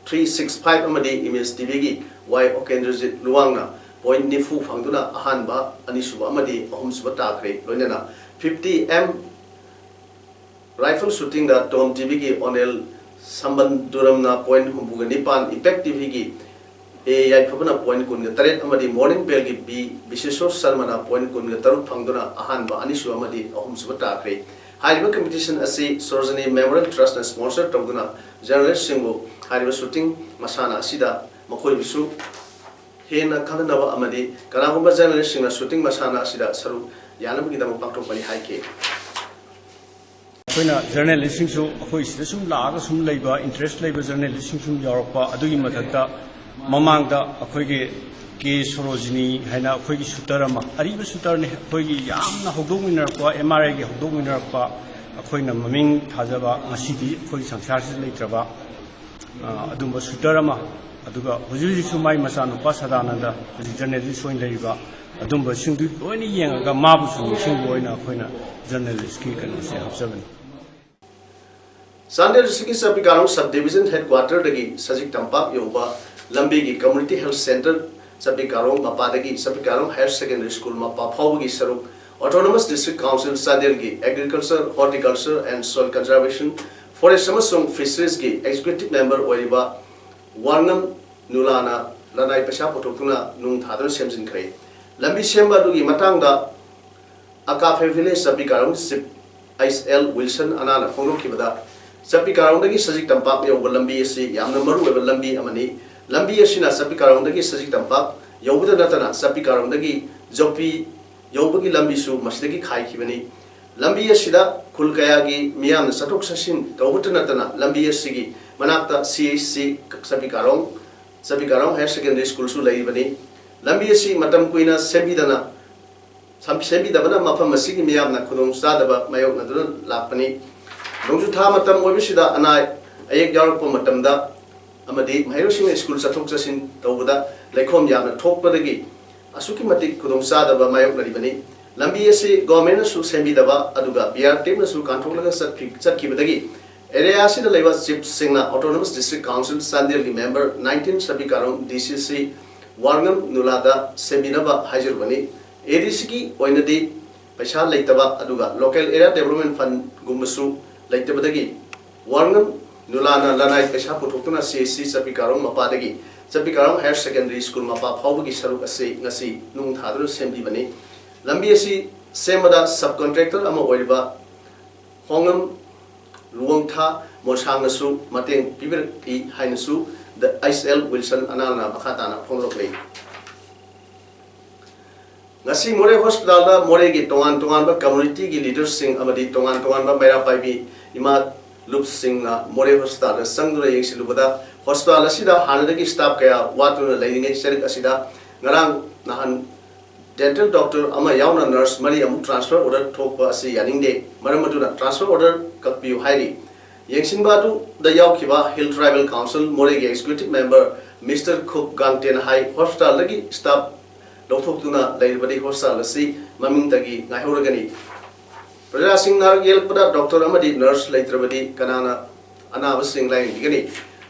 three six five ꯑꯃꯗꯤ Image TVꯒꯤ Y ꯑꯣꯀꯦꯟꯗ꯭ꯔꯖꯤꯠ ꯂꯨꯋꯥꯡꯅ ꯄꯣꯏꯟ ꯅꯤꯐꯨ ꯐꯪꯗꯨꯅ ꯑꯍꯥꯟꯕ, ꯑꯅꯤꯁꯨꯕ ꯑꯃꯗꯤ ꯑꯍꯨꯝꯁꯨꯕ ꯇꯥꯈ꯭ꯔꯦ꯫ ꯂꯣꯏꯅꯅ ꯐꯤꯐꯇꯤ ꯑꯦꯝ ꯔꯥꯏꯐꯜ ꯁꯨꯇꯤꯡꯗ ꯇꯣꯝ ꯇꯤꯚꯤꯒꯤ ꯑꯣꯅꯦꯜ ꯁꯝꯕꯟꯗꯨꯔꯝꯅ ꯄꯣꯏꯟ ꯍꯨꯝꯐꯨꯒ ꯅꯤꯄꯥꯟ, ꯏꯝꯄꯦꯛ ꯇꯤꯚꯤꯒꯤ ꯑꯦ ꯌꯥꯏꯐꯕꯅ ꯄꯣꯏꯟ ꯀꯨꯟꯒ ꯇꯔꯦꯠ ꯑꯃꯗꯤ ꯃꯣꯔꯅꯤꯡ ꯕꯦꯜꯒꯤ ꯕꯤ ꯕꯤꯁꯦꯁꯣꯔ ꯁꯔꯃꯅ ꯄꯣꯏꯟ ꯀꯨꯟꯒ ꯇꯔꯨꯛ ꯐꯪꯗꯨꯅ ꯑꯍꯥꯟꯕ, ꯑꯅꯤꯁꯨꯕ ꯑꯃꯗꯤ ꯑꯍꯨꯝꯁꯨꯕ ꯇꯥꯈ꯭ꯔꯦ꯫ ꯍꯥꯏꯔꯤꯕ ꯀꯝꯄꯤꯇꯤꯁꯟ ꯑꯁꯤ ꯁꯣꯔꯣꯖꯤꯅꯤ ꯃꯦꯃꯣꯔꯤꯌꯦꯜ ꯇ꯭ꯔꯁꯅ ꯁ꯭ꯄꯣꯟꯁꯔ ꯇꯧꯗꯨꯅ ꯖꯔꯅꯦꯂꯤꯁꯁꯤꯡꯕꯨ ꯍꯥꯏꯔꯤꯕ ꯁꯨꯇꯤꯡ ꯃꯁꯥꯟꯅ ꯑꯁꯤꯗ ꯃꯈꯣꯏꯕꯨꯁꯨ ꯍꯦꯟꯅ ꯈꯪꯍꯟꯅꯕ ꯑꯃꯗꯤ ꯀꯅꯥꯒꯨꯝꯕ ꯖꯔꯅꯦꯂꯤꯁꯁꯤꯡꯅ ꯁꯨꯇꯤꯡ ꯃꯁꯥꯟꯅ ꯑꯁꯤꯗ ꯁꯔꯨꯛ ꯌꯥꯅꯕꯒꯤꯗꯃꯛ ꯄꯥꯡꯊꯣꯛꯄꯅꯤ ꯍꯥꯏꯈꯤ꯫ ꯑꯩꯈꯣꯏꯅ ꯖꯔꯅꯦꯂꯤꯁꯁꯤꯡꯁꯨ ꯑꯩꯈꯣꯏ ꯁꯤꯗ ꯁꯨꯝ ꯂꯥꯛꯑꯒ ꯁꯨꯝ ꯂꯩꯕ, ꯏꯟꯇꯔꯦꯁ ꯂꯩꯕ ꯖꯔꯅꯦꯂꯤꯁꯁꯤꯡ ꯁꯨꯝ ꯌꯥꯎꯔꯛꯄ, ꯑꯗꯨꯒꯤ ꯃꯊꯛꯇ ꯃꯃꯥꯡꯗ ꯑꯩꯈꯣꯏꯒꯤ ꯀꯦ ꯁꯣꯔꯣꯖꯤꯅꯤ ꯍꯥꯏꯅ ꯑꯩꯈꯣꯏꯒꯤ ꯁꯨꯇꯔ ꯑꯃ, ꯑꯔꯤꯕ ꯁꯨꯇꯔꯅꯤ, ꯑꯩꯈꯣꯏꯒꯤ ꯌꯥꯝꯅ ꯍꯧꯗꯣꯛꯃꯤꯟꯅꯔꯛꯄ, ꯑꯦꯝ ꯑꯥꯔ ꯑꯥꯏꯒꯤ ꯍꯧꯗꯣꯛꯃꯤꯟꯅꯔꯛꯄ, ꯑꯩꯈꯣꯏꯅ ꯃꯃꯤꯡ ꯊꯥꯖꯕ, ꯉꯁꯤꯗꯤ ꯑꯩꯈꯣꯏꯒꯤ ꯁꯪꯁꯥꯔꯁꯤꯗ ꯂꯩꯇ꯭ꯔꯕ, ꯑ, ꯑꯗꯨꯝꯕ ꯁꯨꯇꯔ ꯑꯃ, ꯑꯗꯨꯒ ꯍꯧꯖꯤꯛ ꯍꯧꯖꯤꯛꯁꯨ ꯃꯥꯏ ꯃꯆꯥꯅꯨꯄꯥ ꯁꯗꯥꯅꯟꯗ ꯍꯧꯖꯤꯛ ꯖꯔꯅꯦꯂꯤꯁ ꯑꯣꯏꯅ ꯂꯩꯔꯤꯕ, ꯑꯗꯨꯝꯕꯁꯤꯡꯗꯨ ꯂꯣꯏꯅ ꯌꯦꯡꯉꯒ ꯃꯥꯕꯨꯁꯨ ꯅꯤꯡꯁꯤꯡꯕ ꯑꯣꯏꯅ ꯑꯩꯈꯣꯏꯅ ꯖꯔꯅꯦꯂꯤꯁꯀꯤ ꯀꯩꯅꯣꯁꯦ ꯍꯥꯞꯆꯕꯅꯤ꯫ ꯆꯥꯟꯗꯦꯜ ꯗꯤꯁꯇ꯭ꯔꯤꯛꯀꯤ ꯆꯥꯄꯤꯀꯥꯔꯣꯡ ꯁꯕ ꯗꯤꯕꯤꯖꯟ ꯍꯦꯗꯀ꯭ꯋꯥꯇꯔꯗꯒꯤ ꯁꯖꯤꯛ ꯇꯝꯄꯥꯛ ꯌꯧꯕ ꯂꯝꯕꯤꯒꯤ ꯀꯝꯃ꯭ꯌꯨꯅꯤꯇꯤ ꯍꯦꯜꯊ ꯁꯦꯟꯇꯔ ꯆꯥꯄꯤꯀꯥꯔꯣꯡ ꯃꯄꯥꯗꯒꯤ ꯆꯥꯄꯤꯀꯥꯔꯣꯡ ꯍꯥꯌꯔ ꯁꯦꯀꯦꯟꯗꯔꯤ ꯁ꯭ꯀꯨꯜ ꯃꯄꯥ ꯐꯥꯎꯕꯒꯤ ꯁꯔꯨꯛ ꯑꯣꯇꯣꯅꯣꯃꯁ ꯗꯤꯁꯇ꯭ꯔꯤꯛ ꯀꯥꯎꯟꯁꯤꯜ ꯆꯥꯟꯗꯦꯜꯒꯤ agriculture, horticulture and soil conservation, forest ꯑꯃꯁꯨꯡ ꯐꯤꯁꯔꯤꯁꯀꯤ ꯑꯦꯛꯖꯤꯀ꯭ꯌꯨꯇꯤꯚ ꯃꯦꯝꯕꯔ ꯑꯣꯏꯔꯤꯕ ꯋꯥꯔꯉꯝ ꯅꯨꯂꯥꯅ ꯂꯅꯥꯏ ꯄꯩꯁꯥ ꯄꯨꯊꯣꯛꯇꯨꯅ ꯅꯨꯡ ꯊꯥꯗꯨꯅ ꯁꯦꯝꯖꯤꯟꯈ꯭ꯔꯦ꯫ ꯂꯝꯕꯤ ꯁꯦꯝꯕ ꯑꯗꯨꯒꯤ ꯃꯇꯥꯡꯗ ꯑꯀꯥꯐꯦ village Chapikarong chief H L Wilson ꯑꯅꯥꯅ ꯐꯣꯡꯗꯣꯛꯈꯤꯕꯗ, ꯆꯥꯄꯤꯀꯥꯔꯣꯡꯗꯒꯤ ꯁꯖꯤꯛ ꯇꯝꯄꯥꯛ ꯌꯧꯕ ꯂꯝꯕꯤ ꯑꯁꯤ ꯌꯥꯝꯅ ꯃꯔꯨꯑꯣꯏꯕ ꯂꯝꯕꯤ ꯑꯃꯅꯤ꯫ ꯂꯝꯕꯤ ꯑꯁꯤꯅ ꯆꯥꯄꯤꯀꯥꯔꯣꯡꯗꯒꯤ ꯁꯖꯤꯛ ꯇꯝꯄꯥꯛ ꯌꯧꯕꯗ ꯅꯠꯇꯅ ꯆꯥꯄꯤꯀꯥꯔꯣꯡꯗꯒꯤ ꯖꯧꯄꯤ ꯌꯧꯕꯒꯤ ꯂꯝꯕꯤꯁꯨ ꯃꯁꯤꯗꯒꯤ ꯈꯥꯏꯈꯤꯕꯅꯤ꯫ ꯂꯝꯕꯤ ꯑꯁꯤꯗ ꯈꯨꯜ ꯀꯌꯥꯒꯤ ꯃꯤꯌꯥꯝꯅ ꯆꯠꯊꯣꯛ ꯆꯠꯁꯤꯟ ꯇꯧꯕꯇ ꯅꯠꯇꯅ ꯂꯝꯕꯤ ꯑꯁꯤꯒꯤ ꯃꯅꯥꯛꯇ ꯁꯤ ꯑꯩꯆ ꯁꯤ ꯆꯥꯄꯤꯀꯥꯔꯣꯡ, ꯆꯥꯄꯤꯀꯥꯔꯣꯡ ꯍꯥꯌꯔ ꯁꯦꯀꯦꯟꯗꯔꯤ ꯁ꯭ꯀꯨꯜꯁꯨ ꯂꯩꯔꯤꯕꯅꯤ꯫ ꯂꯝꯕꯤ ꯑꯁꯤ ꯃꯇꯝ ꯀꯨꯏꯅ ꯁꯦꯝꯕꯤꯗꯅ ꯁꯦꯝꯕꯤꯗꯕꯅ ꯃꯐꯝ ꯑꯁꯤꯒꯤ ꯃꯤꯌꯥꯝꯅ ꯈꯨꯗꯣꯡ ꯆꯥꯗꯕ ꯃꯥꯌꯣꯛꯅꯗꯨꯅ ꯂꯥꯛꯄꯅꯤ꯫ ꯅꯣꯡꯖꯨ ꯊꯥ ꯃꯇꯝ ꯑꯣꯏꯕꯁꯤꯗ ꯑꯅꯥ ꯑꯌꯦꯛ ꯌꯥꯎꯔꯛꯄ ꯃꯇꯝꯗ ꯑꯃꯗꯤ ꯃꯍꯩꯔꯣꯏꯁꯤꯡꯅ ꯁ꯭ꯀꯨꯜ ꯆꯠꯊꯣꯛ ꯆꯠꯁꯤꯟ ꯇꯧꯕꯗ ꯂꯩꯈꯣꯝ ꯌꯥꯝꯅ ꯊꯣꯛꯄꯗꯒꯤ ꯑꯁꯨꯛꯀꯤ ꯃꯇꯤꯛ ꯈꯨꯗꯣꯡ ꯆꯥꯗꯕ ꯃꯥꯌꯣꯛꯅꯔꯤꯕꯅꯤ꯫ ꯂꯝꯕꯤ ꯑꯁꯤ ꯒꯣꯔꯃꯦꯟꯅꯁꯨ ꯁꯦꯝꯕꯤꯗꯕ ꯑꯗꯨꯒ ꯕꯤ ꯑꯥꯔ ꯇꯤ ꯑꯦꯐꯅꯁꯨ ꯀꯥꯟꯊꯣꯛꯂꯒ ꯆꯠꯈꯤ-, ꯆꯠꯈꯤꯕꯗꯒꯤ ꯑꯦꯔꯤꯌꯥ ꯑꯁꯤꯗ ꯂꯩꯕ ꯆꯤꯐꯁꯤꯡꯅ ꯑꯣꯇꯣꯅꯣꯃꯁ ꯗꯤꯁꯇ꯭ꯔꯤꯛ ꯀꯥꯎꯟꯁꯤꯜ ꯆꯥꯟꯗꯦꯜꯒꯤ ꯃꯦꯝꯕꯔ ꯅꯥꯏꯟꯇꯤꯟ ꯆꯥꯄꯤꯀꯥꯔꯣꯡ ꯗꯤ ꯁꯤ ꯁꯤ ꯋꯥꯔꯉꯝ ꯅꯨꯂꯥꯗ ꯁꯦꯝꯕꯤꯅꯕ ꯍꯥꯏꯖꯔꯨꯕꯅꯤ꯫ ꯑꯦ ꯗꯤ ꯁꯤꯒꯤ ꯑꯣꯏꯅꯗꯤ ꯄꯩꯁꯥ ꯂꯩꯇꯕ ꯑꯗꯨꯒ local area development fundꯒꯨꯝꯕꯁꯨ ꯂꯩꯇꯕꯗꯒꯤ ꯋꯥꯔꯉꯝ ꯅꯨꯂꯥꯅ ꯂꯅꯥꯏ ꯄꯩꯁꯥ ꯄꯨꯊꯣꯛꯇꯨꯅ C S C ꯆꯞꯄꯤꯀꯥꯔꯣꯡ ꯃꯄꯥꯗꯒꯤ ꯆꯞꯄꯤꯀꯥꯔꯣꯡ Higher Secondary School ꯃꯄꯥ ꯐꯥꯎꯕꯒꯤ ꯁꯔꯨꯛ ꯑꯁꯤ ꯉꯁꯤ ꯅꯨꯡ ꯊꯥꯗꯨꯅ ꯁꯦꯝꯕꯤꯕꯅꯤ꯫ ꯂꯝꯕꯤ ꯑꯁꯤ ꯁꯦꯝꯕꯗ subcontractor ꯑꯃ ꯑꯣꯏꯔꯤꯕ ꯍꯣꯡꯉꯝ ꯂꯨꯋꯪꯊꯥ ꯃꯣꯁꯥꯡꯅꯁꯨ ꯃꯇꯦꯡ ꯄꯤꯕꯤꯔꯛꯏ ꯍꯥꯏꯅꯁꯨ ꯗ ꯑꯩꯆ ꯑꯦꯜ ꯋꯤꯜꯁꯟ ꯑꯅꯥꯜꯅ ꯃꯈꯥ ꯇꯥꯅ ꯐꯣꯡꯗꯣꯔꯛꯂꯤ꯫ ꯉꯁꯤ ꯃꯣꯔꯦ ꯍꯣꯁꯄꯤꯇꯥꯜꯗ ꯃꯣꯔꯦꯒꯤ ꯇꯣꯉꯥꯟ ꯇꯣꯉꯥꯟꯕ communityꯒꯤ leaderꯁꯤꯡ ꯑꯃꯗꯤ ꯇꯣꯉꯥꯟ ꯇꯣꯉꯥꯟꯕ ꯃꯩꯔꯥ ꯄꯥꯏꯕꯤ ꯏꯃꯥ ꯂꯨꯞꯁꯤꯡꯅ ꯃꯣꯔꯦ ꯍꯣꯁꯄꯤꯇꯥꯜꯗ ꯆꯪꯗꯨꯅ ꯌꯦꯡꯁꯤꯜꯂꯨꯕꯗ ꯍꯣꯁꯄꯤꯇꯥꯜ ꯑꯁꯤꯗ ꯍꯥꯟꯅꯗꯒꯤ staff ꯀꯌꯥ ꯋꯥꯠꯇꯨꯅ ꯂꯩꯔꯤꯉꯩ ꯆꯔꯛ ꯑꯁꯤꯗ ꯉꯔꯥꯡ ꯅꯍꯥꯟ dental doctor ꯑꯃ ꯌꯥꯎꯅ nurse ꯃꯔꯤ ꯑꯃꯨꯛ transfer order ꯊꯣꯛꯄ ꯑꯁꯤ ꯌꯥꯅꯤꯡꯗꯦ꯫ ꯃꯔꯝ ꯑꯗꯨꯅ transfer order ꯀꯛꯄꯤꯌꯨ ꯍꯥꯏꯔꯤ꯫ ꯌꯦꯡꯁꯤꯟꯕ ꯑꯗꯨꯗ ꯌꯥꯎꯈꯤꯕ Hill Tribal Council ꯃꯣꯔꯦꯒꯤ executive member Mister ꯈꯨꯞ ꯒꯥꯡꯇꯦꯟ ꯍꯥꯏ ꯍꯣꯁꯄꯤꯇꯥꯜꯗꯒꯤ staff ꯂꯧꯊꯣꯛꯇꯨꯅ ꯂꯩꯔꯕꯗꯤ ꯍꯣꯁꯄꯤꯇꯥꯜ ꯑꯁꯤ ꯃꯃꯤꯡꯇꯒꯤ ꯉꯥꯏꯍꯧꯔꯒꯅꯤ꯫ ꯄ꯭ꯔꯖꯥꯁꯤꯡ ꯅꯥꯔꯛ ꯌꯦꯛꯂꯛꯄꯗ doctor ꯑꯃꯗꯤ nurse ꯂꯩꯇ꯭ꯔꯕꯗꯤ ꯀꯅꯥꯅ ꯑꯅꯥꯕꯁꯤꯡ ꯂꯥꯌꯦꯡꯕꯤꯒꯅꯤ?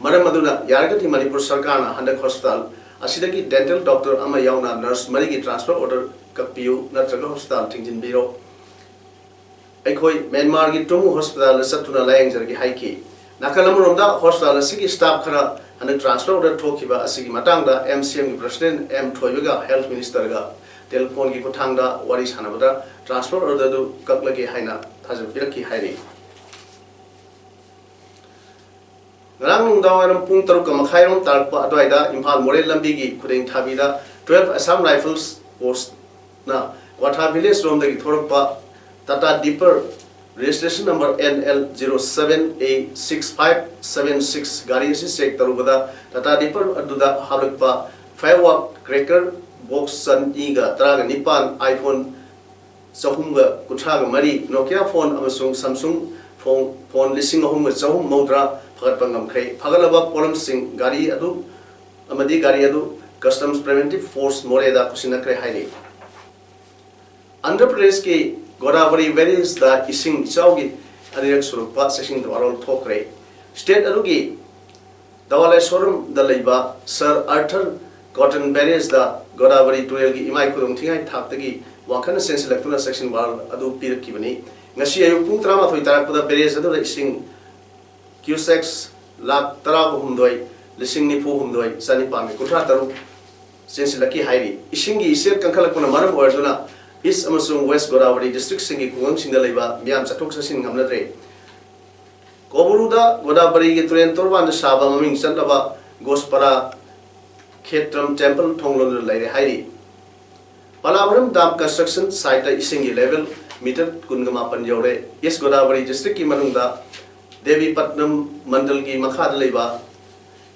ꯃꯔꯝ ꯑꯗꯨꯅ ꯌꯥꯔꯒꯗꯤ ꯃꯅꯤꯄꯨꯔ ꯁꯔꯀꯥꯔꯅ ꯍꯟꯗꯛ ꯍꯣꯁꯄꯤꯇꯥꯜ ꯑꯁꯤꯗꯒꯤ dental doctor ꯑꯃ ꯌꯥꯎꯅ nurse ꯃꯔꯤꯒꯤ transfer order ꯀꯛꯄꯤꯌꯨ ꯅꯠꯇ꯭ꯔꯒ ꯍꯣꯁꯄꯤꯇꯥꯜ ꯊꯤꯡꯖꯤꯟꯕꯤꯔꯣ꯫ ꯑꯩꯈꯣꯏ ꯃ꯭ꯌꯥꯟꯃꯥꯔꯒꯤ ꯇꯨꯃꯨ ꯍꯣꯁꯄꯤꯇꯥꯜꯗ ꯆꯠꯇꯨꯅ ꯂꯥꯌꯦꯡꯖꯔꯒꯦ ꯍꯥꯏꯈꯤ꯫ ꯅꯥꯀꯜ ꯑꯃꯔꯣꯝꯗ ꯍꯣꯁꯄꯤꯇꯥꯜ ꯑꯁꯤꯒꯤ staff ꯈꯔ ꯍꯟꯗꯛ transfer order ꯊꯣꯛꯈꯤꯕ ꯑꯁꯤꯒꯤ ꯃꯇꯥꯡꯗ ꯑꯦꯝ ꯁꯤ ꯑꯦꯝꯒꯤ president ꯑꯦꯝ ꯊꯣꯏꯕꯒ health ministerꯒ telephoneꯒꯤ ꯈꯨꯠꯊꯥꯡꯗ ꯋꯥꯔꯤ ꯁꯥꯟꯅꯕꯗ transfer order ꯑꯗꯨ ꯀꯛꯂꯒꯦ ꯍꯥꯏꯅ ꯊꯥꯖꯕ ꯄꯤꯔꯛꯈꯤ ꯍꯥꯏꯔꯤ꯫ ꯉꯔꯥꯡ ꯅꯨꯡꯗꯥꯡꯋꯥꯏꯔꯝ ꯄꯨꯡ ꯇꯔꯨꯛꯀ ꯃꯈꯥꯏꯔꯣꯝ ꯇꯥꯔꯛꯄ ꯑꯗꯨꯋꯥꯏꯗ ꯏꯝꯐꯥꯜ ꯃꯣꯔꯦ ꯂꯝꯕꯤꯒꯤ ꯈꯨꯗꯦꯡ ꯊꯥꯕꯤꯗ twelve Assam Rifles postꯅ ꯀ꯭ꯋꯥꯊꯥ village ꯔꯣꯝꯗꯒꯤ ꯊꯣꯔꯛꯄ Tata Deeper registration number N L zero seven A six five seven six ꯒꯥꯔꯤ ꯑꯁꯤ check ꯇꯧꯔꯨꯕꯗ Tata Deeper ꯑꯗꯨꯗ ꯍꯥꯞꯂꯛꯄ firework cracker box ꯆꯅꯤꯒ ꯇꯔꯥꯒ ꯅꯤꯄꯥꯟ, iPhone ꯆꯍꯨꯝꯒ ꯀꯨꯟꯊ꯭ꯔꯥꯒ ꯃꯔꯤ, Nokia phone ꯑꯃꯁꯨꯡ Samsung phone, phone ꯂꯤꯁꯤꯡ ꯑꯍꯨꯝꯒ ꯆꯍꯨꯝ ꯃꯧꯗ꯭ꯔꯥ ꯐꯒꯠꯄ ꯉꯝꯈ꯭ꯔꯦ꯫ ꯐꯒꯠꯂꯕ ꯄꯣꯠꯂꯝꯁꯤꯡ ꯒꯥꯔꯤ ꯑꯗꯨ ꯑꯃꯗꯤ ꯒꯥꯔꯤ ꯑꯗꯨ Customs Preventive Force ꯃꯣꯔꯦꯗ ꯄꯨꯁꯤꯟꯅꯈ꯭ꯔꯦ ꯍꯥꯏꯔꯤ꯫ ꯑꯟꯙ꯭ꯔ ꯄ꯭ꯔꯗꯦꯁꯀꯤ ꯒꯣꯗꯥꯕꯔꯤ barrageꯗ ꯏꯁꯤꯡ ꯏꯆꯥꯎꯒꯤ ꯑꯅꯤꯔꯛ ꯁꯨꯔꯛꯄ ꯆꯦꯛꯁꯤꯟ ꯊꯧꯔꯥꯡ ꯊꯣꯛꯈ꯭ꯔꯦ꯫ State ꯑꯗꯨꯒꯤ ꯗꯋꯥꯂꯦꯁꯣꯔꯝꯗ ꯂꯩꯕ Sir Arthur Cotton Barrage ꯗ ꯒꯣꯗꯥꯕꯔꯤ ꯇꯨꯔꯦꯜꯒꯤ ꯏꯃꯥꯏ ꯈꯨꯗꯣꯡ ꯊꯤꯉꯥꯏ ꯊꯥꯛꯇꯒꯤ ꯋꯥꯡꯈꯠꯅ ꯆꯦꯟꯁꯤꯜꯂꯛꯇꯨꯅ section wall ꯑꯗꯨ ꯄꯤꯔꯛꯈꯤꯕꯅꯤ꯫ ꯉꯁꯤ ꯑꯌꯨꯛ ꯄꯨꯡ ꯇꯔꯥꯃꯥꯊꯣꯏ ꯇꯥꯔꯛꯄꯗ barrage ꯑꯗꯨꯗ ꯏꯁꯤꯡ cubic ꯂꯥꯈ ꯇꯔꯥꯍꯨꯝꯗꯣꯏ ꯂꯤꯁꯤꯡ ꯅꯤꯐꯨ ꯍꯨꯝꯗꯣꯏ ꯆꯅꯤꯄꯥꯟꯒ ꯀꯨꯟꯊ꯭ꯔꯥ ꯇꯔꯨꯛ ꯆꯦꯟꯁꯤꯜꯂꯛꯈꯤ ꯍꯥꯏꯔꯤ꯫ ꯏꯁꯤꯡꯒꯤ ꯏꯆꯦꯜ ꯀꯟꯈꯠꯂꯛꯄꯅ ꯃꯔꯝ ꯑꯣꯏꯔꯗꯨꯅ East ꯑꯃꯁꯨꯡ West ꯒꯣꯗꯥꯕꯔꯤ district ꯁꯤꯡꯒꯤ ꯈꯨꯡꯒꯪꯁꯤꯡꯗ ꯂꯩꯕ ꯃꯤꯌꯥꯝ ꯆꯠꯊꯣꯛ ꯆꯠꯁꯤꯟ ꯉꯝꯅꯗ꯭ꯔꯦ꯫ ꯀꯣꯕꯨꯔꯨꯗ ꯒꯣꯗꯥꯕꯔꯤꯒꯤ ꯇꯨꯔꯦꯜ ꯇꯣꯔꯕꯥꯟꯗ ꯁꯥꯕ ꯃꯃꯤꯡ ꯆꯠꯂꯕ ꯒꯣꯁꯄꯔꯥ ꯈꯦꯇ꯭ꯔꯝ temple ꯊꯣꯡ ꯂꯣꯟꯗꯨꯅ ꯂꯩꯔꯦ ꯍꯥꯏꯔꯤ꯫ ꯄꯂꯥꯚꯔꯝ dam construction site ꯇ ꯏꯁꯤꯡꯒꯤ level meter ꯀꯨꯟꯒ ꯃꯥꯄꯟ ꯌꯧꯔꯦ꯫ East ꯒꯣꯗꯥꯕꯔꯤ district ꯀꯤ ꯃꯅꯨꯡꯗ ꯗꯦꯕꯤꯄꯠꯅꯝ ꯃꯟꯗꯜꯒꯤ ꯃꯈꯥꯗ ꯂꯩꯕ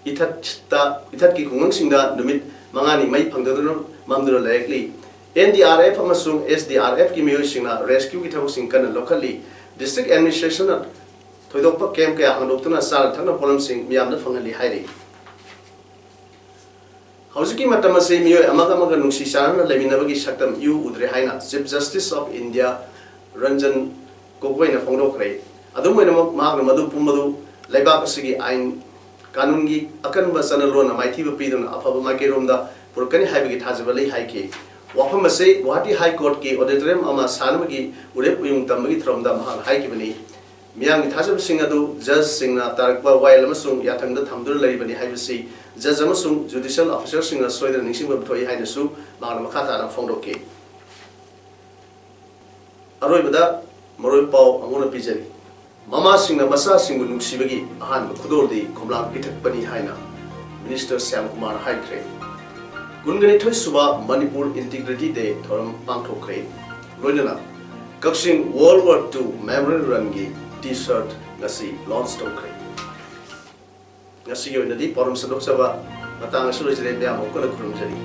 ꯏꯊꯠꯇ, ꯏꯊꯠꯀꯤ ꯈꯨꯡꯒꯪꯁꯤꯡꯗ ꯅꯨꯃꯤꯠ ꯃꯉꯥꯅꯤ ꯃꯩ ꯐꯪꯗꯗꯨꯅ ꯃꯝꯗꯨꯅ ꯂꯩꯔꯛꯂꯤ꯫ N D R F ꯑꯃꯁꯨꯡ S D R F ꯀꯤ ꯃꯤꯑꯣꯏꯁꯤꯡꯅ rescue ꯒꯤ ꯊꯕꯛꯁꯤꯡ ꯀꯟꯅ ꯂꯧꯈꯠꯂꯤ꯫ District administration ꯅ ꯊꯣꯏꯗꯣꯛꯄ camp ꯀꯌꯥ ꯍꯥꯡꯗꯣꯛꯇꯨꯅ ꯆꯥꯅ ꯊꯛꯅ ꯄꯣꯠꯂꯝꯁꯤꯡ ꯃꯤꯌꯥꯝꯗ ꯐꯪꯍꯜꯂꯤ ꯍꯥꯏꯔꯤ꯫ ꯍꯧꯖꯤꯛꯀꯤ ꯃꯇꯝ ꯑꯁꯤ ꯃꯤꯑꯣꯏ ꯑꯃꯒ ꯑꯃꯒ ꯅꯨꯡꯁꯤ ꯆꯥꯟꯅꯅ ꯂꯩꯃꯤꯟꯅꯕꯒꯤ ꯁꯛꯇꯝ ꯏꯎ ꯎꯗ꯭ꯔꯦ ꯍꯥꯏꯅ Chief Justice of India Ranjan ꯒꯣꯒꯣꯏꯅ ꯐꯣꯡꯗꯣꯛꯈ꯭ꯔꯦ꯫ ꯑꯗꯨꯝ ꯑꯣꯏꯅꯃꯛ, ꯃꯍꯥꯛꯅ ꯃꯗꯨ ꯄꯨꯝꯕꯗꯨ ꯂꯩꯕꯥꯛ ꯑꯁꯤꯒꯤ ꯑꯥꯏꯟ ꯀꯥꯅꯨꯟꯒꯤ ꯑꯀꯟꯕ ꯆꯠꯅꯂꯣꯟꯅ ꯃꯥꯏꯊꯤꯕ ꯄꯤꯗꯨꯅ ꯑꯐꯕ ꯃꯥꯏꯀꯩꯔꯣꯝꯗ ꯄꯨꯔꯛꯀꯅꯤ ꯍꯥꯏꯕꯒꯤ ꯊꯥꯖꯕ ꯂꯩ ꯍꯥꯏꯈꯤ꯫ ꯋꯥꯐꯝ ꯑꯁꯤ ꯒꯨꯋꯥꯍꯥꯇꯤ High Court ꯀꯤ auditorium ꯑꯃ ꯁꯥꯅꯕꯒꯤ ꯎꯔꯦꯞ ꯎꯌꯨꯡ ꯇꯝꯕꯒꯤ ꯊꯧꯔꯝꯗ ꯃꯍꯥꯛꯅ ꯍꯥꯏꯈꯤꯕꯅꯤ꯫ ꯃꯤꯌꯥꯝꯒꯤ ꯊꯥꯖꯕꯁꯤꯡ ꯑꯗꯨ judge ꯁꯤꯡꯅ ꯇꯥꯔꯛꯄ ꯋꯥꯌꯦꯜ ꯑꯃꯁꯨꯡ ꯌꯥꯊꯪꯗ ꯊꯝꯗꯨꯅ ꯂꯩꯔꯤꯕꯅꯤ ꯍꯥꯏꯕꯁꯤ judge ꯑꯃꯁꯨꯡ judicial officer ꯁꯤꯡꯅ ꯁꯣꯏꯗꯅ ꯅꯤꯡꯁꯤꯡꯕ ꯊꯣꯛꯏ ꯍꯥꯏꯅꯁꯨ ꯃꯍꯥꯛꯅ ꯃꯈꯥ ꯇꯥꯅ ꯐꯣꯡꯗꯣꯛꯈꯤ꯫ ꯑꯔꯣꯏꯕꯗ ꯃꯔꯨꯑꯣꯏꯕ ꯄꯥꯎ ꯑꯃꯨꯛ ꯍꯟꯅ ꯄꯤꯖꯔꯤ꯫ ꯃꯃꯥꯁꯤꯡꯅ ꯃꯆꯥꯁꯤꯡꯕꯨ ꯅꯨꯡꯁꯤꯕꯒꯤ ꯑꯍꯥꯟꯕ ꯈꯨꯗꯣꯜꯗꯤ ꯈꯣꯝꯂꯥꯡ ꯄꯤꯊꯛꯄꯅꯤ ꯍꯥꯏꯅ Minister ꯁ꯭ꯌꯥꯝ ꯀꯨꯃꯥꯔ ꯍꯥꯏꯈ꯭ꯔꯦ꯫ ꯀꯨꯟꯒꯅꯤꯊꯣꯏ ꯁꯨꯕ Manipur Integrity Day ꯊꯧꯔꯝ ꯄꯥꯡꯊꯣꯛꯈ꯭ꯔꯦ꯫ ꯂꯣꯏꯅꯅ ꯀꯛꯆꯤꯡ World War Two Memorial Run ꯒꯤ T-shirt ꯉꯁꯤ launch ꯇꯧꯈ꯭ꯔꯦ꯫ ꯉꯁꯤꯒꯤ ꯑꯣꯏꯅꯗꯤ ꯄꯥꯎꯔꯝ ꯁꯟꯗꯣꯛꯆꯕ ꯃꯇꯥꯡ ꯑꯁꯤꯗ ꯂꯣꯏꯁꯤꯜꯂꯦ꯫ ꯃꯌꯥꯝ ꯑꯃꯨꯛ ꯍꯟꯅ ꯈꯨꯔꯨꯝꯖꯔꯤ꯫